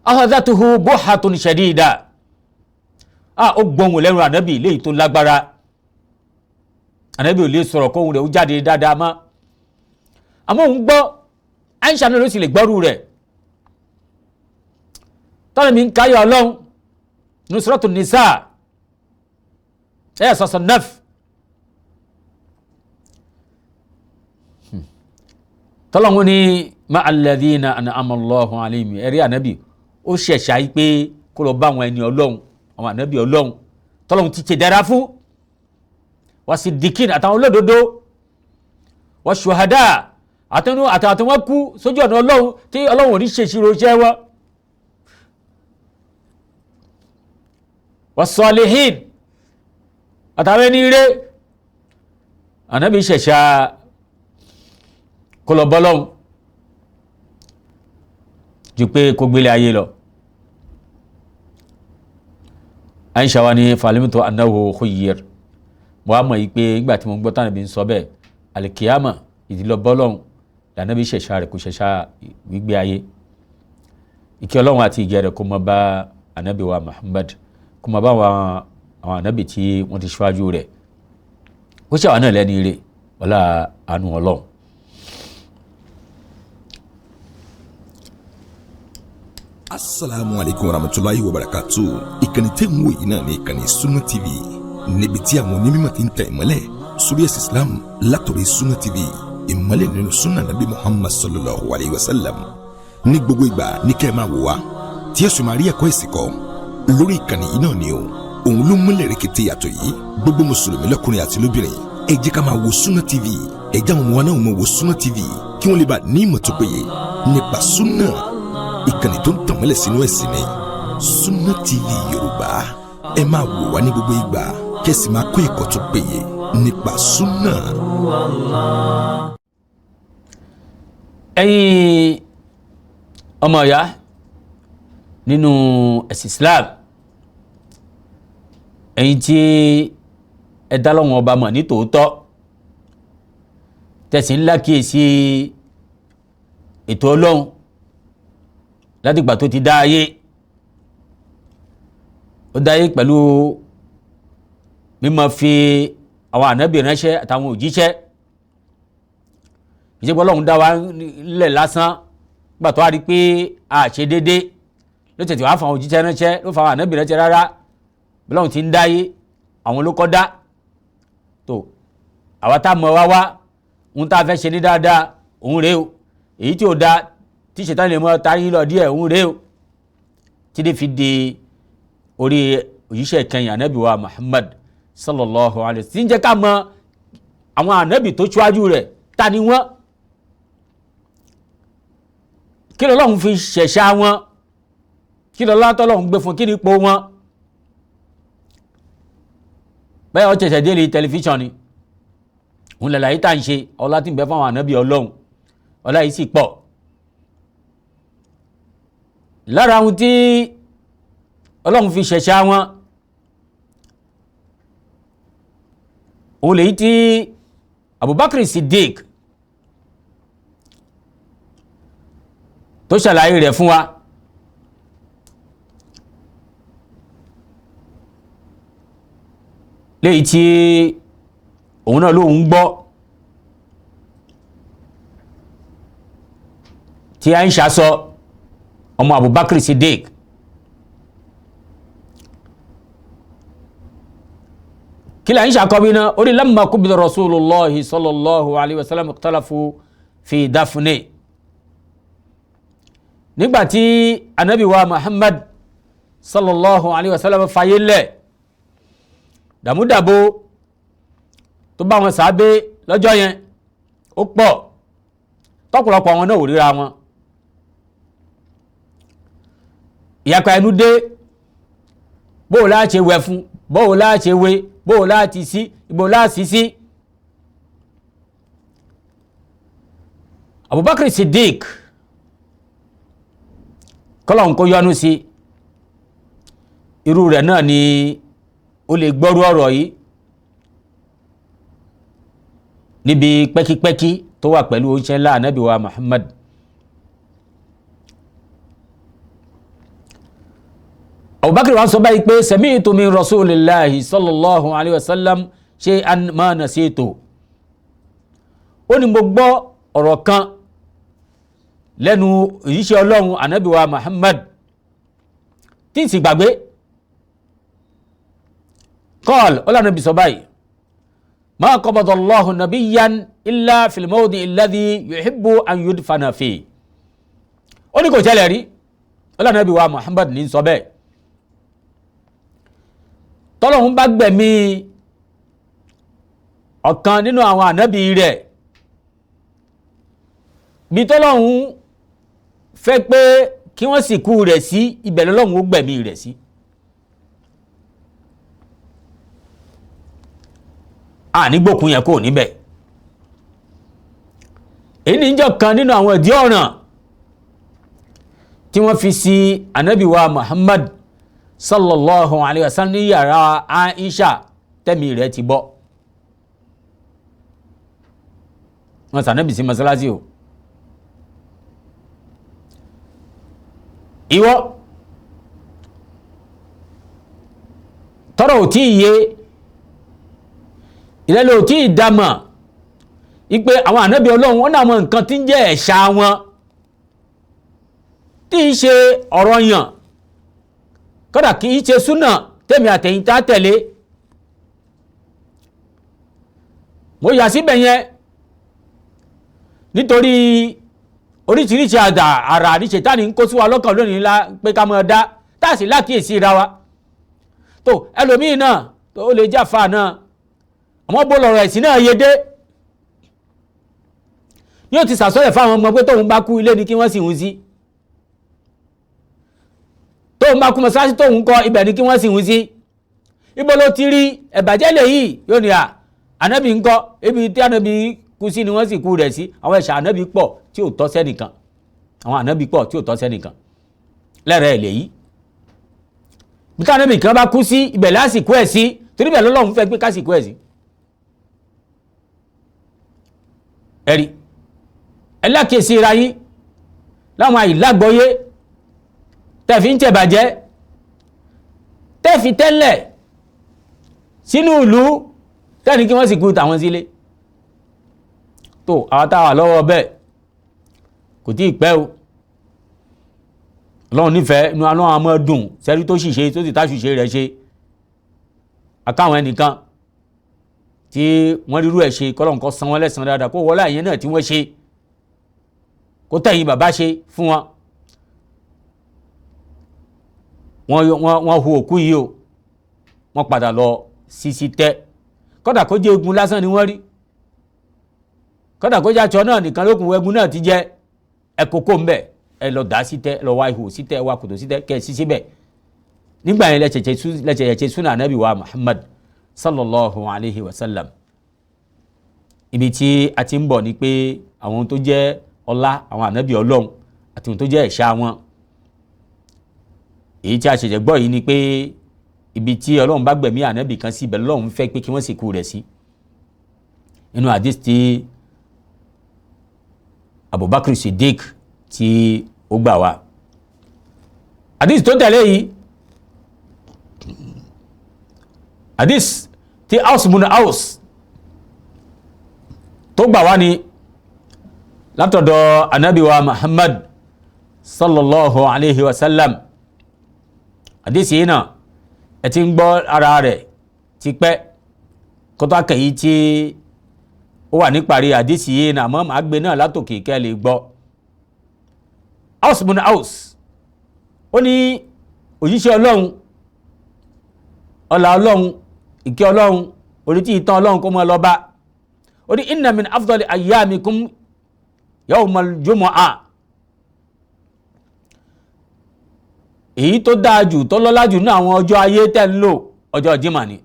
akhadhatuhu buhatun shadida, ó gbóhùn lẹ́nu ànábì léyìí tó lágbára, ànábì ò lè sọ̀rọ̀ kóhun rẹ̀ ó jáde dáadáa mọ́. Àmọ́ òun gbọ́, Aisha náà ló sì lè gbọ́rù rẹ̀ tọ́lá mi ń káyọ̀ ọlọ́run Nusratu Nisa ẹ̀ sọ̀sọ̀ naf tọ́lọ́hún ní ma'a alladhina an'ama Allahu alayhim, ẹ̀rí ànábì ó ṣẹ̀ṣà yìí pé kó lọ bá àwọn ẹni ọlọ́run, àwọn ànábì ọlọ́run tọ́lọ́hún ti ṣe dára fún, wasidikin àtàwọn olódodo, wa ṣuhada àtàwọn wọn kú sójú ọ̀nà ọlọ́run tí ọlọ́run ò ní ṣe ìṣirò iṣẹ́ wọn. was-salihin àtàwọn ẹni rere. Ànábì ṣẹ̀ṣà kó lọ bọ́lọ́hún ju pé kó gbélé ayé lọ. Aisha wa ni falimtu annahu khuyyir, mo wá mọ̀ yìí pé nígbà tí mo gbọ́ tánàbí ń sọ bẹ́ẹ̀, alikiyama ìdílọ bọ́lọ́hún lànàbí ṣẹ̀ṣà rẹ̀, kò ṣẹ̀ṣà gbígbé ayé. Ìkẹ́ Ọlọ́run àti ìgẹ̀ rẹ̀ kó mọ bá ànábì wa Muhammad, kó mọ bá àwọn ànábì tí wọ́n ti ṣíwájú rẹ̀, ó ṣàwọn náà lẹ́ni ire ọlá àánú Ọlọ́run. Asalaamu aleykum warahmatulahi wabarakatu. Ìkànnì tẹ́ ń wò yìí náà ní ìkànnì Sunna TV, níbi tí àwọn onímọ̀ ti ń tẹ̀ ìmọ́lẹ̀ sórí ẹ̀sìn Islam látọ̀rọ̀ Sunna TV, ìmọ́lẹ̀ nínú sunna nabi Muhammad sallallahu alayhi wa sallam. Ní gbogbo ìgbà ní kẹ́ ẹ máa wò wá tí ẹ̀sùn máa rí ẹ̀kọ́ ẹ̀sìn kọ́ lórí ìkànnì yìí náà ni o. Òun ló múlẹ̀ rẹ̀kẹ̀tẹ̀ yàtọ̀ yìí. Gbogbo mùsùlùmí lọ́kùnrin àti lóbìnrin, ẹ jẹ́ ká máa wo Sunna TV. Ẹ jẹ́ àwọn ọmọ wa náà máa wo Sunna TV kí wọ́n lè bá ní ìmọ̀ tó péye nípa sunna. Ìkànnì tó ń tàn mọ́lẹ̀ sínú ẹ̀sìn ni Sunna TV Yorùbá. Ẹ máa wò wá ní gbogbo ìgbà kẹ́sì máa kó ẹ̀kọ́ tó péye nípa sunna. Ẹ̀yin ọmọ ìyá nínú ẹ̀sìn Islam, ẹ̀yin tí ẹ dá lọ́wọ́n ọba mọ̀ ní tòótọ́, tẹ̀sí ńlá kíyèsí ètò Ọlọ́run látìgbà tó ti dá ayé. Ó dá ayé pẹ̀lú mímọ̀ fi àwọn ànábì ránṣẹ́ àtàwọn òjíṣẹ́. Ìṣègbè Ọlọ́run dá wa lẹ̀ lásán, gbà tó wá rí pé a ṣe déédé ló tètè wá fún àwọn òjíṣẹ́ ránṣẹ́, ló fa àwọn ànábì ránṣẹ́. Rárá, Ọlọ́run ti ń dáyé, àwọn ló kọ́ dá tó. Àwa tá a mọ̀ wá wá ohun tá a fẹ́ ṣe ní dáadáa, òun rèé o. Èyí tí ò da tí ṣètàn lè mọ tarí lọ díẹ̀, òun rèé o, tí dé fi di orí òjíṣẹ́ kẹyìn ànábì wa Muhammad sallallahu alayhi wa sallam, tí ń jẹ́ ká mọ àwọn ànábì tó ṣíwájú rẹ̀, ta ni wọ́n, kí lọ́lọ́run fi ṣẹ̀ṣà wọn, kí lọ́lá tọ́lọ́run gbé fún, kí ni ipò wọn. Bẹ́ẹ̀ ọ ṣẹ̀ṣẹ̀ dé lè tẹlifíṣàn ni òun lẹ̀lá yìí tá à ń ṣe. Ọlá tí ń bẹ fáwọn ànábì Ọlọ́run, ọlá yìí sì pọ̀. Lára ohun tí Ọlọ́run fi ṣẹ̀ṣà wọn, òun lèyí tí Abubakar Siddiq tó ṣàlàyé rẹ̀ fún wa. Léyìí tí òun náà lóun gbọ́ tí Aisha sọ, ọmọ Abubakar Siddiq, kí la Aisha kọ́ bí náà ó ní lamma qubida Rasulullahi sallallahu alayhi wa sallam ikhtalafu fi dafni. Nígbàtí anabi wa Muhammad sallallahu alayhi wa sallam fayé lẹ̀, dàmúdàbò tó bá wọn sàábé lọ́jọ́ yẹn ó pọ̀, tọ́pọ̀lọpọ̀ àwọn náà ò ríra wọn. Ìyapa ẹnu dé, bóò láà ṣe wẹ̀ fún, bóò láà ṣe wé, bóò láà ti sí, ibo láà sí sí. Abubakar Siddiq, kọ́lọ́hún kó yọ́nú sí, irú rẹ̀ náà ni ó lè gbọ́rú ọ̀rọ̀ yìí níbi pẹ́kípẹ́kí tó wà pẹ̀lú oúnjẹ ńlá ànábì wa Muhammad. Abubakar wa sọ báyìí pé sami'tu min rasulillahi sallallahu alayhi wa sallam shay'an ma nasitu. Ó ní mo gbọ́ ọ̀rọ̀ kan lẹ́nu òjíṣẹ́ Ọlọ́run ànábì wa Muhammad tí n sì gbàgbé. Qal, ọlọ́run bí sọ báyìí, ma qabada Allahu nabiyyan illa fil mawdi alladhi yuhibbu an yudfana fi. Ó ní kò ṣẹlẹ̀ rí, ọlọ́run bí wa Muhammad ní sọ bẹ́ẹ̀, tọ́lọ́hún bá gbẹ̀mí ọ̀kan nínú àwọn ànábì rẹ̀, bí tọ́lọ́hún fẹ́ pé kí wọ́n sìnkú rẹ̀ sí, ibẹ̀ lọ́lọ́hún ó gbẹ̀mí rẹ̀ sí. Ànígbòkun yẹn kò níbẹ̀. Èyí ní jọ kan nínú àwọn ìdí ọ̀ràn tí wọ́n fi sí Ànábì wa Muhammad sallallahu alayhi wa sallam ní yàrá Aisha tẹ́mi rẹ̀ ti bọ́. Wọ́n sànábì sí mọ́sálásí o. Ìwọ tọrọ ò tí ì yé ìrẹ́lẹ̀ ò tí ì dámọ̀ ipe àwọn ànábì Ọlọ́run wọn náà mọ nǹkan tí ń jẹ́ ẹ̀ṣà wọn tí í ṣe ọ̀rọ̀ yàn, kódà kì í ṣe súnà tẹ̀mí àtẹ̀yìn tá tẹ̀lé. Mo yà síbẹ̀ yẹn nítorí oríṣiríṣi àdà àrà ní Ṣètánì ń kó sí wa lọ́kàn lónìí ńlá pé ká mọ̀ dá tá a sì lákìyèsí ra wa. Tó ẹlòmíì náà tó lè jáfa náà, àmọ́ bó lọ̀rọ̀ ẹ̀sìn náà yé dé yóò ti sàsọ́lẹ̀ fáwọn ọmọ pé tóun bá kú ilé ni kí wọ́n sì ń sí, tóun bá kú mọ́sálásí tóun kọ́ ibẹ̀ ni kí wọ́n sì ń sí. Ibo ló ti rí ẹ̀bàjẹ́ lè yìí? Yóò ní à ànábì ń kọ́ ibi tí ànábì kú sí ni wọ́n sì kú rẹ̀ sí. Àwọn ẹ̀ṣà ànábì pọ̀ tí ò tọ́ sẹ́nìkan, àwọn ànábì pọ̀ tí ò tọ́ sẹ́nìkan lẹ́rẹ̀ẹ́ lè yìí. Bí kánábì kan bá kú sí ibẹ̀ lásìkò ẹ̀ sí, torí bẹ́ẹ̀ lọ́lọ́run fẹ́ gbé kásìkò ẹ̀ sí. Ẹ̀rí ẹlẹ́kẹ̀ẹ́sì ra yín láwọn àìlágbọ́yé tẹ̀fí ń tẹ̀bàjẹ́ tẹ̀fí tẹ́lẹ̀ sínú ìlú tẹ́ni kí wọ́n sì kú tàwọn sílé. Tó àwọn táwà lọ́wọ́ bẹ́ẹ̀ kò tí ì pẹ́ o. Ọlọ́run nífẹ̀ẹ́ inú Ọlọ́run àmọ́ dùn sẹ́rí tó ṣìṣe tó sì táṣùṣe rẹ̀ ṣe. Akáwọn ẹnìkan tí wọ́n rírú ẹ̀ ṣe kọ́lọ́n kó san wọ́n lẹ́san dáadáa, kó wọlé àyẹn náà tí wọ́n ṣe kó tẹ̀yìn bàbá ṣe fún wọn. Wọ́n hu òkú yìí o, wọ́n padà lọ sisi tẹ́. Kódà kó jẹ́ egun lásán ni wọ́n rí, kódà kó jẹ́ aṣọ náà nìkan lókun egun náà ti jẹ́ ẹ kókó ń bẹ̀, ẹ lọ dà sí tẹ́, ẹ lọ wá ihò sí tẹ́, ẹ wá kòtò sí tẹ́, kẹ́ ẹ sí síbẹ̀. Nígbà yẹn lẹ́sẹ̀ẹ̀ṣẹ̀ súnà Ànábì wa Muhammad sallallahu alayhi wa sallam. Ibi tí a ti ń bọ̀ ni pé àwọn tó jẹ́ ọlá àwọn ànábì Ọlọ́run àti ohun tó jẹ́ ẹ̀ṣà wọn. Èyí tí a ṣẹ̀ṣẹ̀ gbọ́ yìí ni pé ibi tí Ọlọ́run bá gbẹ̀mí ànábì kan sí ibẹ̀ lọ́lọ́run fẹ́ pé kí wọ́n sì kú rẹ̀ sí. Inú hadith tí Abubakar Siddiq tí ó gbà wá. Hadith tó tẹ̀lé yìí, hadith tí Aus bin Aus tó gbà wá ni látọ̀dọ̀ ànábì wa Muhammad sallallahu alayhi wa sallam. Hadith yìí náà ẹ ti ń gbọ́ ara rẹ̀ tipẹ́ kótó akẹ́yí tí ó wà níparí hadith yìí náà, àmọ́ màá gbé náà látòkè kẹ́ lè gbọ́. Aus bin Aus ó ní òjíṣẹ́ Ọlọ́run, ọlá Ọlọ́run, ìkẹ́ Ọlọ́run, orí tí ìtàn Ọlọ́run kó mọ́ lọ bá. Ó ní inna min afdali ayyamikum yawmal jumu'ah. Èyí tó dáa jù tó lọ́lá jù ní àwọn ọjọ́ ayé tẹ́ ń lò ọjọ́ Jímọ̀ ni.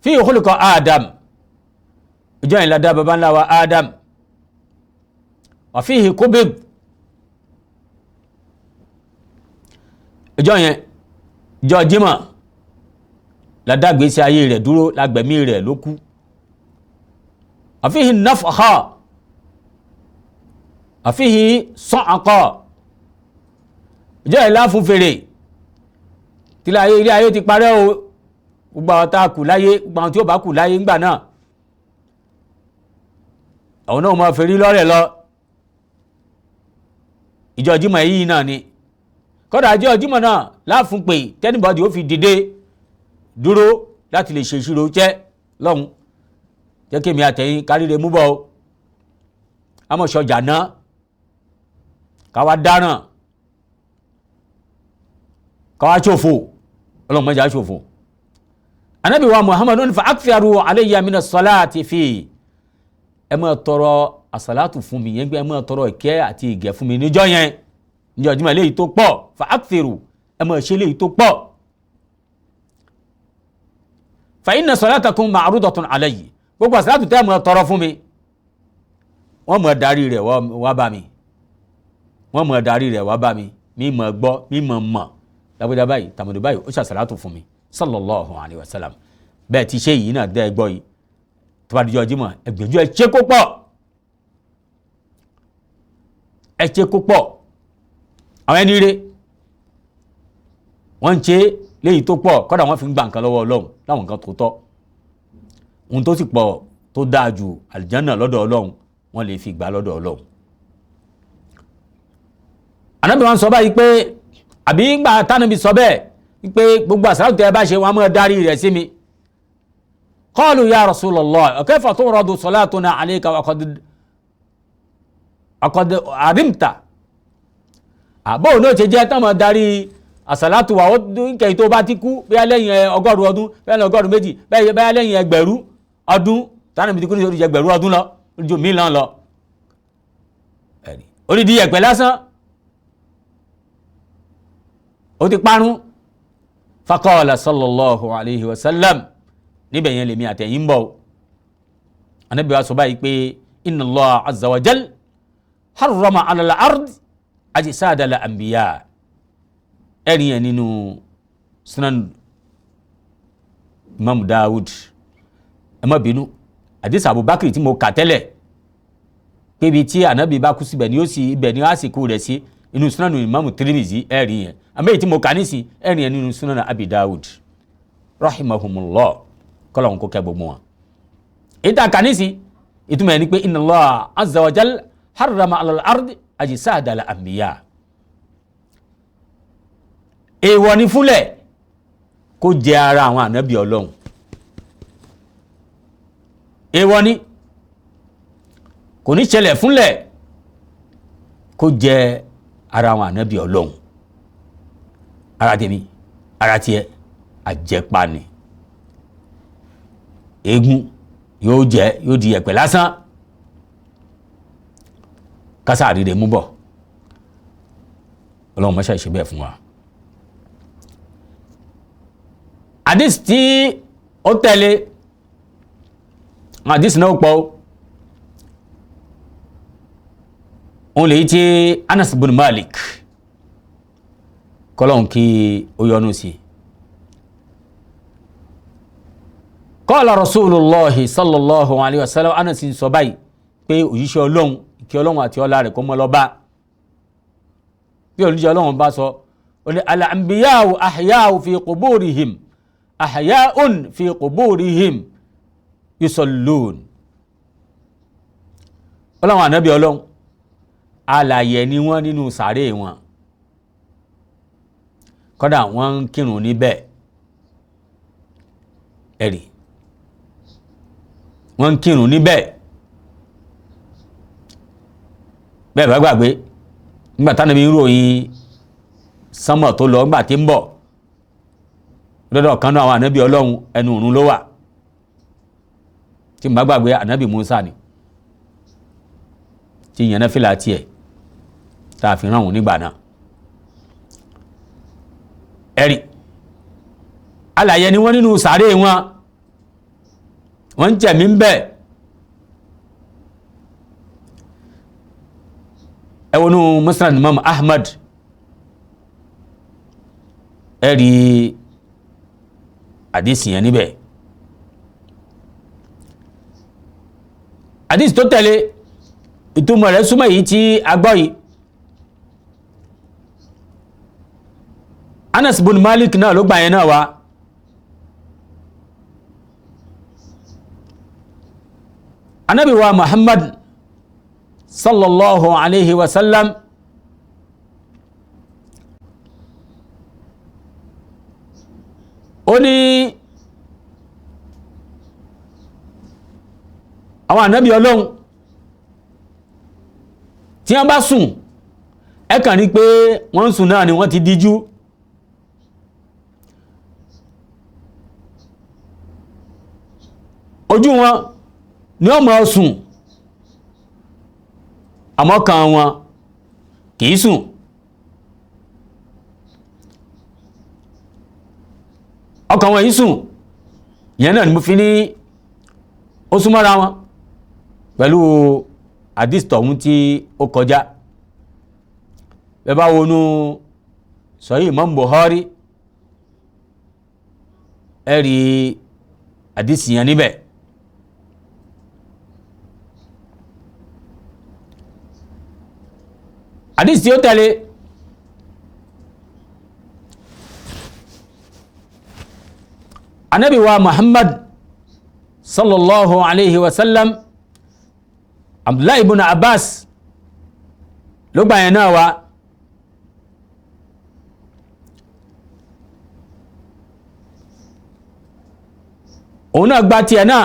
Fi khuliqa Adam, ọjọ́ yìí la dá baba ńlá wa Adam. Wa fihi qubid, ọjọ́ yẹn ọjọ́ Jímọ̀ la dá gbèsè ayé rẹ̀ dúró, lágbẹ̀mí rẹ̀ ló kú. Wa fihi nafkha, wa fihi sa'qa, ọjọ́ yìí láfún fèrè tí ilé ayé ti parẹ́ o. Gbogbo àwọn tá a kù láyé, gbogbo àwọn tí ó bá kù láyé ńgbà náà, àwọn náà máa fèrè lọ́rẹ̀ lọ. Ìjọ Jímọ̀ yìí náà ni kódà ìjọ Jímọ̀ náà láfún pé tẹ́nibọ́dì ó fi dìde dúró láti lè ṣe ìṣirò jẹ́ lọ́hùn. Jẹ́ kí èmi àtẹ̀yìn káríre mú bọ́ o, àmọ̀ṣọjà náà káwa dáràn, káwa ṣòfò, Ọlọ́run má jẹ́ á ṣòfò. Ànábì wa Muhammad ní fa aktharu alayya mina salati fi, ẹ máa tọrọ àsàlátù fún mi yẹn, pé ẹ máa tọrọ ìkẹ́ àti ìgẹ̀ fún mi níjọ́ yẹn, níjọ́ Jímọ̀ léyìí tó pọ̀. Fa aktharu, ẹ máa ṣe léyìí tó pọ̀. Fa inna salatakum ma'rudatun alayya, gbogbo àsàlátù tẹ́ mọ̀ tọrọ fún mi, wọ́n mọ̀ darí rẹ̀ wá bá mi, wọ́n mọ̀ darí rẹ̀ wá bá mi, mi mọ̀ gbọ́, mi mọ̀ mọ̀, lágbèdá báyìí, tàmọ̀dé báyìí, ó ṣàṣàlátù fún mi sallallahu alayhi wa sallam. Bẹ́ẹ̀ ti ṣe yìí náà dẹ́ gbọ́ yìí, tó bá dijọ́ Jímọ̀, ẹ gbìyànjú ẹ ṣe kó pọ̀, ẹ ṣe kó pọ̀. Àwọn ẹni rere wọ́n ń ṣe léyìí tó pọ̀, kọ́dà wọ́n fi ń gba nǹkan lọ́wọ́ Ọlọ́run láwọn nǹkan tó tọ́, ohun tó sì pọ̀ tó dáa ju àlìjánà lọ́dọ̀ Ọlọ́run, wọ́n lè fi gbà lọ́dọ̀ Ọlọ́run. Ànábì wọn sọ báyìí pé, àbí ńgbà tánàbí sọ bẹ́ẹ̀ pé gbogbo àsàlátù tẹ́ ẹ bá ṣe, wọn á máa darí rẹ̀ sí mi. Qalu ya Rasulullah, kayfa turadu salatuna alayka wa qad arimta. Àbọ̀ òun náà ṣe jẹ́ tán máa darí àsàlátù wa kẹ́yìn tó bá ti kú, bóyá lẹ́yìn 100 ọdún, bóyá lẹ́yìn 200, bóyá lẹ́yìn 1000 ọdún, tánàbí ti kú ní 1000 ọdún lọ, ojú mi lọ́n lọ. Onídìí ẹ̀pẹ̀ lásán ó ti parun. Faqala sallallahu alayhi wa sallam, níbẹ̀ yẹn lèmi àtẹ̀yìn ń bọ̀. Ànábì wa sọ báyìí pé inna Allah azza wa jal harrama ala al-ard ajsada al-anbiya. Ẹ̀rí yẹn nínú Sunan Imam Dawud. Ẹ má bínú, àdìsí Abubakar tí mo kà tẹ́lẹ̀ pé ibi tí Ànábì bá kú síbẹ̀ ni ó sì ibẹ̀ ni ó àsìkò rẹ̀ sí, inú Sunan Imam Tirmidhi ẹ̀rí yẹn. Àmọ́ èyí tí mo kà nísìn ẹ̀rí yẹn nínú Sunan Abi Dawud rahimahumullah, kọ́lọ̀ ń kó kẹ́ gbogbo wọn. Èyí tá a kà nísìn ìtumọ̀ ẹ̀ ni pé inna Allah azza wa jal harrama ala al-ard ajsada al-anbiya. Èèwọ̀ ni fúnlẹ̀ kó jẹ ara àwọn ànábì Ọlọ́run. Èèwọ̀ ni, kò ní ṣẹlẹ̀ fúnlẹ̀ kó jẹ ara àwọn ànábì Ọlọ́run. Ara tèmi, ara tiẹ̀, àjẹpa ni. Eégún yóò jẹ, yóò di ẹ̀pẹ̀ lásán. Kásá àríre mú bọ̀, Ọlọ́run mọ́ṣáì ṣe bẹ́ẹ̀ fún wa. Hadith tí ó tẹ̀lé, hadith náà pọ̀, òun lè tí Anas bin Malik, kọ́lọ́hún kí ó yọ́nú sí. Qala Rasulullahi sallallahu alayhi wa sallam, Anas sọ báyìí pé òjíṣẹ́ Ọlọ́run, ìkẹ́ Ọlọ́run àti ọlá rẹ̀ kó mọ́ lọ bá. Bí òjíṣẹ́ Ọlọ́run bá sọ, ó ní al-anbiya'u ahya'u fi quburihim, ahya'un fi quburihim yusallun. Ọlọ́run ànábì Ọlọ́run alààyè ni wọ́n nínú sàárè wọn, kódà wọ́n ń kírun níbẹ̀. Ẹ̀rí, wọ́n ń kírun níbẹ̀. Bẹ́ẹ̀ bá gbàgbé nígbà táwọn ẹbí ń ròyìn sánmọ̀ tó lọ nígbà tí ń bọ̀ lọ́dọ̀ kan náà àwọn ànábì Ọlọ́run, ẹnu òrun ló wà. Tí mo bá gbàgbé, ànábì Musa ni tí yẹn náà fìlà tiẹ̀ tá a fi ràn wọ́n nígbà náà. Ẹ̀rí, alàyè ni wọ́n nínú sàárè wọn, wọ́n ń jẹ̀mí ń bẹ̀. Ẹ wọnú Musnad Imam Ahmad, ẹ̀rí àdìsí yẹn níbẹ̀. Àdìsí tó tẹ̀lé ìtumọ̀ rẹ̀ súnmọ́ èyí tí a gbọ́ yìí. Anas bin Malik náà ló gbà yẹn náà wá. Anabi wa Muhammad sallallahu alayhi wa sallam ó ní àwọn ànábì Ọlọ́run tí wọ́n bá sùn, ẹ kàn rí pé wọ́n ń sùn náà ni wọ́n ti díjú. Ojú wọn ni wọ́n máa sùn, àmọ́ kan wọn kìí sùn. Ọkàn wọn yìí sùn. Ìyẹn náà ni mo fi ní ó súnmọ́ra wọn pẹ̀lú hadith tọ̀hún tí ó kọjá. Bẹ́ẹ̀ bá wọnú Sahih Imam Bukhari, ẹ rí hadith yẹn níbẹ̀. Hadith tí ó tẹ̀lé, Anabi wa Muhammad sallallahu alayhi wa sallam, Abdullahi ibn Abbas ló gbà yẹn náà wá. Òun náà gba tiẹ̀ náà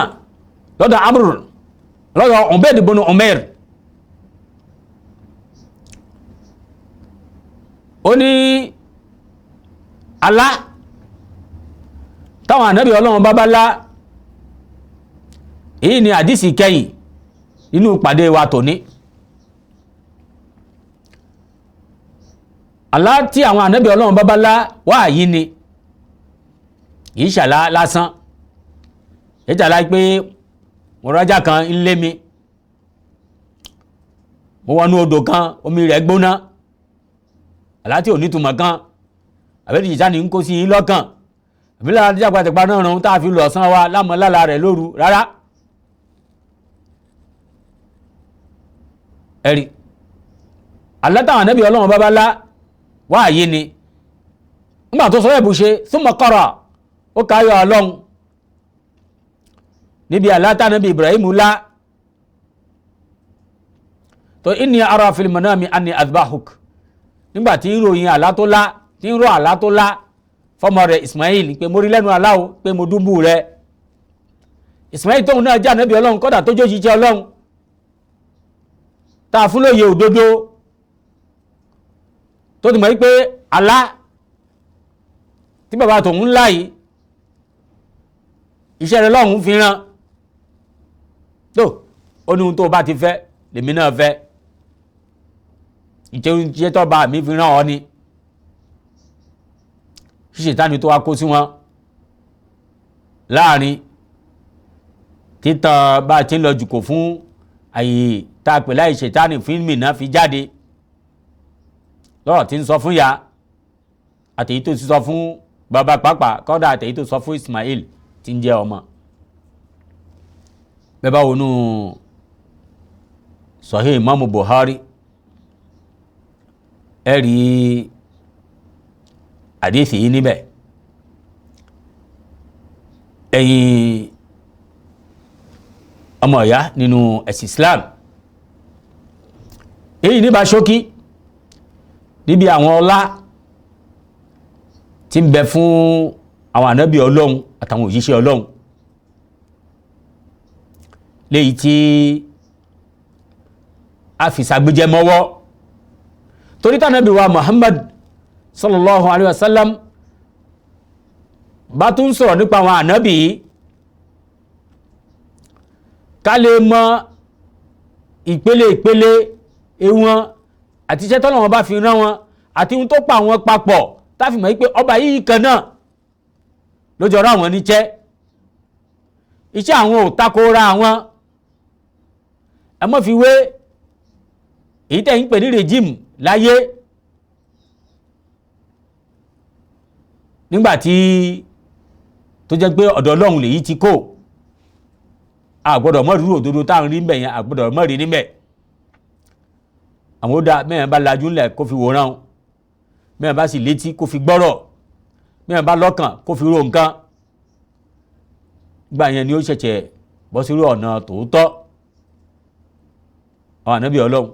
lọ́dọ̀ Amr, lọ́dọ̀ Ubayd ibn Umair. Ó ní alá táwọn ànábì Ọlọ́run bá bá lá, èyí ni àdìsí kẹyìn nínú ìpàdé wa tòní. Àlá tí àwọn ànábì Ọlọ́run bá bá lá wá yìí ni kì í ṣàlá lásán. Ìjàlá pé mo rájà kan ń lé mi, mo wọnú odò kan, omi rẹ̀ gbóná, àlá tí ò nítumọ̀ kan, àbẹ́rẹ́ ìjà ní ń kó sí yín lọ́kàn, àbí lára tí àpàtẹ̀pá náà ràn tá a fi lọ sán wa lámọ́ lára rẹ̀ lóru rárá. Ẹ̀rí àlá táwọn ànábì Ọlọ́run bá bá lá wá yìí ni nígbà tó sọ ẹ̀bù ṣe thumma qara, ó káyọ̀ Ọlọ́run níbi àlá tánàbí Ibrahim lá tó inni ara fil manami anni adbahuk, nígbà tí ń ròyìn àlá tó lá, tí ń rò àlá tó lá fọmọ rẹ̀ Ismail pé mo rí lẹ́nu àlá o pé mo dúnbù rẹ̀. Ismail tóun náà jẹ́ ànábì Ọlọ́run, kọ́dà tó jójijẹ́ Ọlọ́run tá a fún lóye òdodo, tó ti mọ̀ wípé àlá tí bàbá tòun ńlá yìí iṣẹ́ rẹ̀ lọ́hùn fi ràn tó ó ní ohun tó bá ti fẹ́ lèmi náà fẹ́, ìjẹ́ tó bá mi fi ràn ọ́ ni. Ṣíṣètánì tó wá kó sí wọn láàrin títan bá a ti ń lọ jùkò fún àyè tá a pè láì ṣètánì fún mìíràn fi jáde lọ́rọ̀ tí ń sọ fún ya àtèyí tó ti sọ fún bàbá pàápàá, kọ́dà àtèyí tó sọ fún Ismail tí ń jẹ́ ọmọ. Bẹ́ẹ̀ bá wọnú Sahih Imam Bukhari, ẹ rí àdéhìí yìí níbẹ̀. Ẹ̀yin ọmọ ìyá nínú ẹ̀sìn Islam, èyí níbà ṣókí níbi àwọn ọlá tí ń bẹ fún àwọn ànábì Ọlọ́run àtàwọn òjíṣẹ́ Ọlọ́run, léyìí tí a fi ṣàgbéjẹ mọ́wọ́, torí tànábì wa Muhammad sallallahu alayhi wa sallam bá tún sọ̀rọ̀ nípa àwọn ànábì yìí, ká lè mọ ìpele ìpele wọn àti iṣẹ́ tọ́lọ́run bá fi rán wọn àti ohun tó pa àwọn papọ̀, tá fi mọ̀ wípé ọba yìí kan náà ló jọra àwọn níṣẹ́, iṣẹ́ àwọn ò takora àwọn. Ẹ mọ́ fi wé èyí tẹ́ ń pè ní regime láyé nígbà tí tó jẹ́ pé ọ̀dọ̀ Ọlọ́run lèyí ti kó, a gbọ́dọ̀ mọ́ rírò òdodo tá à ń rí níbẹ̀ yẹn, a gbọ́dọ̀ mọ́ rí níbẹ̀. Àwọn ó da mẹ́rin bá lajú ńlẹ̀ kó fi wòran o, mẹ́rin bá sì létí kó fi gbọ́rọ̀, mẹ́rin bá lọ́kàn kó fi ro nǹkan. Gbà yẹn ni ó ṣẹ̀ṣẹ̀ bọ́ sí ọ̀nà tòótọ́. Àwọn ànábì Ọlọ́run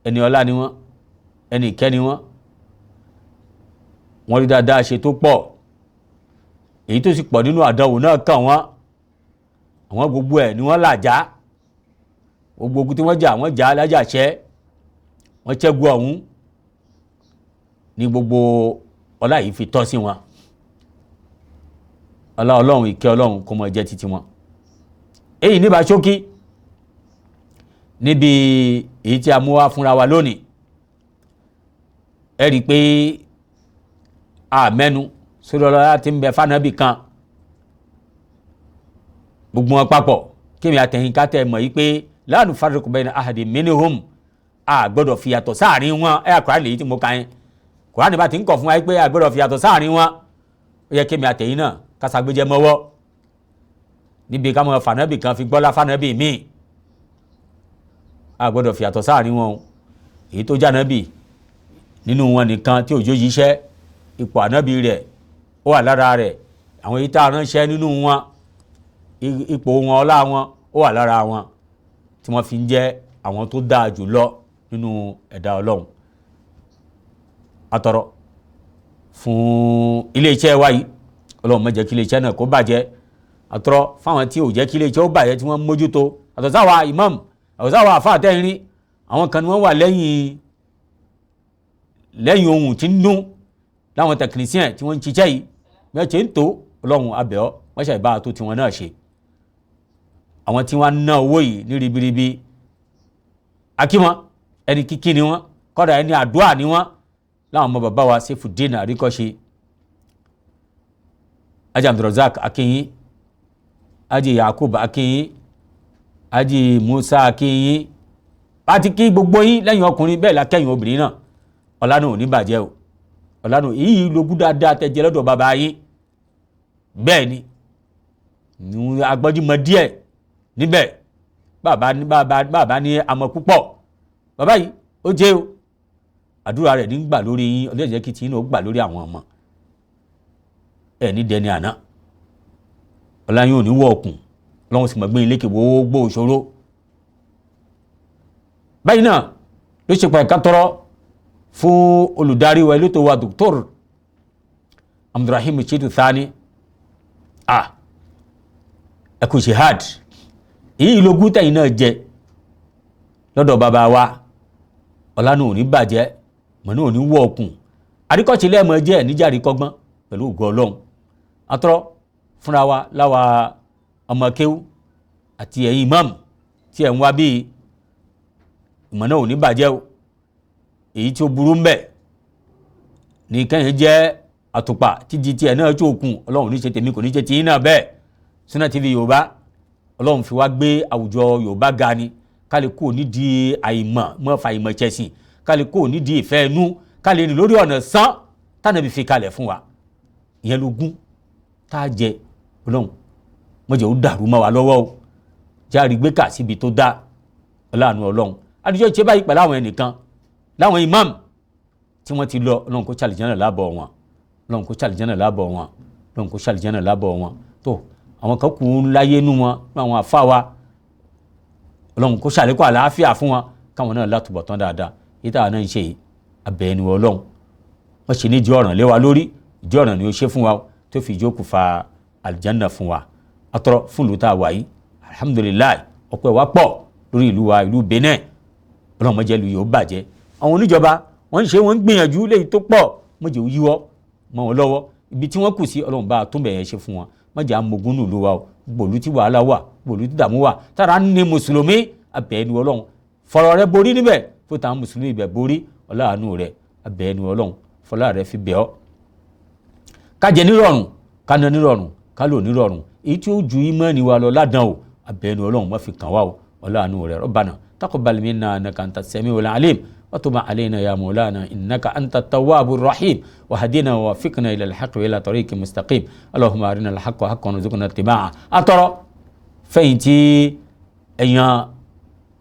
ẹni ọlá ni wọ́n, ẹni ìkẹ́ ni wọ́n, wọ́n rí dáadáa ṣe tó pọ̀, èyí tó sì pọ̀ nínú àdánwò náà kàn wọ́n. Àwọn gbogbo ẹ̀ ni wọ́n là já, gbogbo ogun tí wọ́n jà wọ́n jà lájàṣẹ́, wọ́n ṣẹ́gun ọ̀hún ní gbogbo ọlá yìí fi tọ́ sí wọn. Ọlá Ọlọ́run, ìkẹ́ Ọlọ́run kó mọ jẹ́ títí wọn. Èyí níbà ṣókí níbi èyí tí a mú wá fúnra wa lónìí. Ẹ rí i pé a mẹ́nu sórí ọlọ́lá tí ń bẹ fánábì kan Gbogbo wọn papọ̀ kémi àtẹ̀yìn ká tẹ̀ mọ̀ yìí pé la nufarriqu bayna ahadin minhum, a gbọ́dọ̀ fi yàtọ̀ sáàrin wọn. Ẹ̀ Kùránì lèyí tí mo ka yẹn, Kùránì bá ti ń kọ̀ fún wa pé a gbọ́dọ̀ fi yàtọ̀ sáàrin wọn. Ó yẹ kémi àtẹ̀yìn náà káságbéjẹ mọ́wọ́ níbi ká mọ fànábì kan fi gbọ́lá fànábì míì. A gbọ́dọ̀ fi yàtọ̀ sáàrin wọn o. Èyí tó jànábì nínú wọn nìkan tí òjò yíṣẹ́, ipò ànábì rẹ̀ ó wà lára rẹ̀. Àwọn èyí tá a ránṣẹ́ nínú wọn, ipò wọn, ọlá wọn ó wà lára wọn, tí wọ́n fi ń jẹ́ àwọn tó dáa jù lọ nínú ẹ̀dá Ọlọ́run. Atọrọ fún iléeṣẹ́ wa yìí, Ọlọ́run má jẹ́ kí iléeṣẹ́ náà kó bàjẹ́. Atọrọ fáwọn tí ò jẹ́ kí iléeṣẹ́ ó bàjẹ́ tí wọ́n ń mójútó, àtọ̀sáwà imam, àtọ̀sáwà àfáà tẹ́rin, àwọn kan ni wọ́n wà lẹ́yìn lẹ́yìn ohun tí ń dún láwọn tẹkinísíàn tí wọ́n ń ṣiṣẹ́ yìí. Bí wọ́n ṣe ń tó, Ọlọ́run abẹ́ ọ, wọ́n ṣàìbá tó tiwọn náà ṣe. Àwọn tí wọ́n ń ná owó yìí ní ribiribi, akíwọn ẹni kíkí ni wọ́n, kọ́dà ẹni àdúrà ni wọ́n. Láwọn ọmọ bàbá wa Saifuddin Àríkọ́ṣe, Haji Abdulrazak akínyín, Haji Yakub akínyín, Haji Musa akínyín, àti kí gbogbo yín lẹ́yìn ọkùnrin bẹ́ẹ̀ la kẹ́yìn obìnrin náà. Ọlá náà ò ní bàjẹ́ o. Ọlá náà èyí lógún dáadáa tẹ́jẹ́ lọ́dọ̀ bàbá yín. Bẹ́ẹ̀ ni agbọ́njúmọ̀ díẹ̀ níbẹ̀. Bàbá ní bàbá ní àmọ́ púpọ̀. Bàbá yìí ó jẹ́ o, àdúrà rẹ̀ ní gbà lórí yín, ọdún ẹ̀jẹ̀ kìtì yín ó gbà lórí àwọn ọmọ ẹ̀ ní dẹni àná. Ọlá yín ò ní wọ ọkùn, Ọlọ́run sì mọ̀ gbé yín lékè gbogbo òṣòro. Báyìí náà ló ṣe pàtàkì tọrọ fún olùdarí wa elétò wa Dr. Abdulrahim Shitu Thani. Ẹ kú jihad èyí lógún tẹ̀yìn náà jẹ lọ́dọ̀ bàbá wa. Ọlá náà ò ní bàjẹ́, mọ̀ náà ò ní wọ ọkùn. Àríkọ́ṣe lẹ́ẹ̀mọ jẹ́ níjà àríkọ́gbọ́n pẹ̀lú ògo Ọlọ́run. Atọ́rọ́ fúnra wa láwa ọmọ kéwú àti ẹ̀yin imam tí ẹ̀ ń wá bíi ìmọ̀ náà ò ní bàjẹ́ o. Èyí tí ó burú ń bẹ̀ ní kẹ́yìn jẹ́ àtùpà títí tiẹ̀ náà tó kùn. Ọlọ́run ní ṣe tèmi, kò ní ṣe tiyín náà bẹ́ẹ̀. Sunna TV Yorùbá, Ọlọ́run fi wá gbé àwùjọ Yorùbá ga ni, ká lè kó nídìí àìmọ̀ mọ́ fa ìmọ̀ ṣẹ̀sìn, ká lè kó nídìí ìfẹ́ inú, ká lè rìn lórí ọ̀nà sán tánàbí fi kalẹ̀ fún wa. Ìyẹn lógún tá a jẹ. Ọlọ́run má jẹ́ ó dàrú mọ́ wa lọ́wọ́ o, járe gbé kà síbi tó dá ọláàánú Ọlọ́run. Adijọ́ ṣe báyìí pẹ̀lú àwọn ẹnìkan láwọn imam tí wọ́n ti lọ. Ọlọ́run kó ṣàlìjánà lábọ̀ wọn, Ọlọ́run kó ṣàlìjánà lábọ̀ wọn, Ọlọ́run kó ṣàlìjánà lábọ̀ wọn. Tó àwọn kan kù ń láyé nú wọn, àwọn àfa wa, Ọlọ́run kó ṣàlékún àlàáfíà fún wọn, káwọn náà látúbọ̀ tán dáadáa. Yìí táwọn náà ń ṣe abẹ́ ẹni Ọlọ́run, wọ́n ṣe ní ìjọ ọ̀ràn lé wa lórí, ìjọ ọ̀ràn ni ó ṣe fún wa tó fi ìjókòó fa àlìjánà fún wa. Atọ́rọ fún ìlú tá a wà yìí, alhamdulilayi, ọpẹ́ wa pọ̀ lórí ìlú wa, ìlú Benin. Ọlọ́run má jẹ́ ìlú yìí ó bàjẹ́. Àwọn oníjọba wọ́n ń ṣe, wọ́n ń gbìyànjú léyìí tó pọ̀, má jẹ́ ó yíwọ́ mọ́ wọn lọ́wọ́. Ibi tí wọ́n kù sí, Ọlọ́run bá tún bẹ̀yẹn ṣe fún wọn. Má jẹ́ àmọ̀gún nù ló wa o. Gbòòlù tí wàhálà wà, gbòòlù tí dààmú wà, tára ń ní mùsùlùmí, abẹ́ ẹni Ọlọ́run fọ̀rọ̀ rẹ borí níbẹ̀, fún táwọn mùsùlùmí ibẹ̀ borí ọláàánú rẹ, abẹ́ ẹni Ọlọ́run fọlá rẹ fi bẹ̀ ọ́. Ká jẹ nírọ̀rùn, ká ná nírọ̀rùn, ká lò nírọ̀rùn, èyí tí ó ju ìmánì wa lọ ládàn o, abẹ́ ẹni Ọlọ́run má fi kàn wá o, ọláàánú rẹ. Rabbana taqabbal minna innaka anta as-sami'ul alim wa tub alayna ya mawlana innaka anta at-tawwabur rahim wa hadina wa wafiqna ila al-haqqi wa ila tariqin mustaqim allahumma arina al-haqqa haqqan warzuqna ittiba'a. Atọrọ fẹ̀yìntì ẹ̀yàn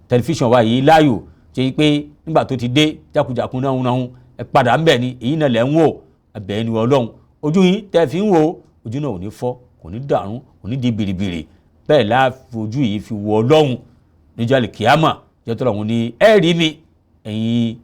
tẹlifíṣàn wa yìí láàyò, ṣe pé nígbà tó ti dé jákujàkun náà náà ẹ padà ń bẹ̀ ni, èyí náà lẹ̀ ń wò. Abẹ́ ẹni Ọlọ́run, ojú yín tẹ́ fi ń wò, ojú náà ò ní fọ́, kò ní dàrún, kò ní di bìrìbìrì. Bẹ́ẹ̀ láfojú yìí fi wọ Ọlọ́run níjọ́ àlìkíyàmà, jẹ́ tó lọ́run ní ẹ rí mi, ẹ̀yin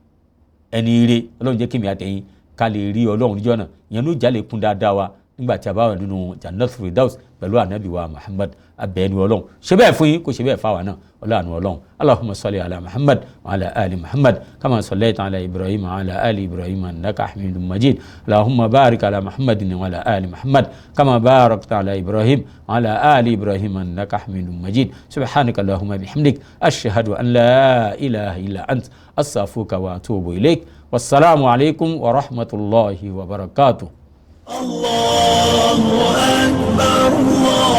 ẹni ire. Ọlọ́run jẹ́ kí mi àtẹ̀yin ká lè rí Ọlọ́run níjọ́ náà. Ìyẹn ló jálè kún dáadáa wa nígbà tí a bá wà nínú Jannat Firdaus pẹ̀lú ànábì wa Muhammad. Abẹ́ ẹni Ọlọ́run ṣe bẹ́ẹ̀ fún yín, kò ṣe bẹ́ẹ̀ fáwa náà, ọlọ́run Ọlọ́run. Allahumma salli ala Muhammad wa ala ali Muhammad kama sallaita ala Ibrahim wa ala ali Ibrahim innaka hamidun majid. Allahumma barik ala Muhammadin wa ala ali Muhammad kama barakta ala Ibrahim wa ala ali Ibrahim innaka hamidun majid. Subhanaka Allahumma bihamdik, ashhadu an la ilaha illa ant, astaghfiruka wa atubu ilaik. Wassalamu alaikum wa rahmatullahi wa barakatuh. Allahu akbar, Allah.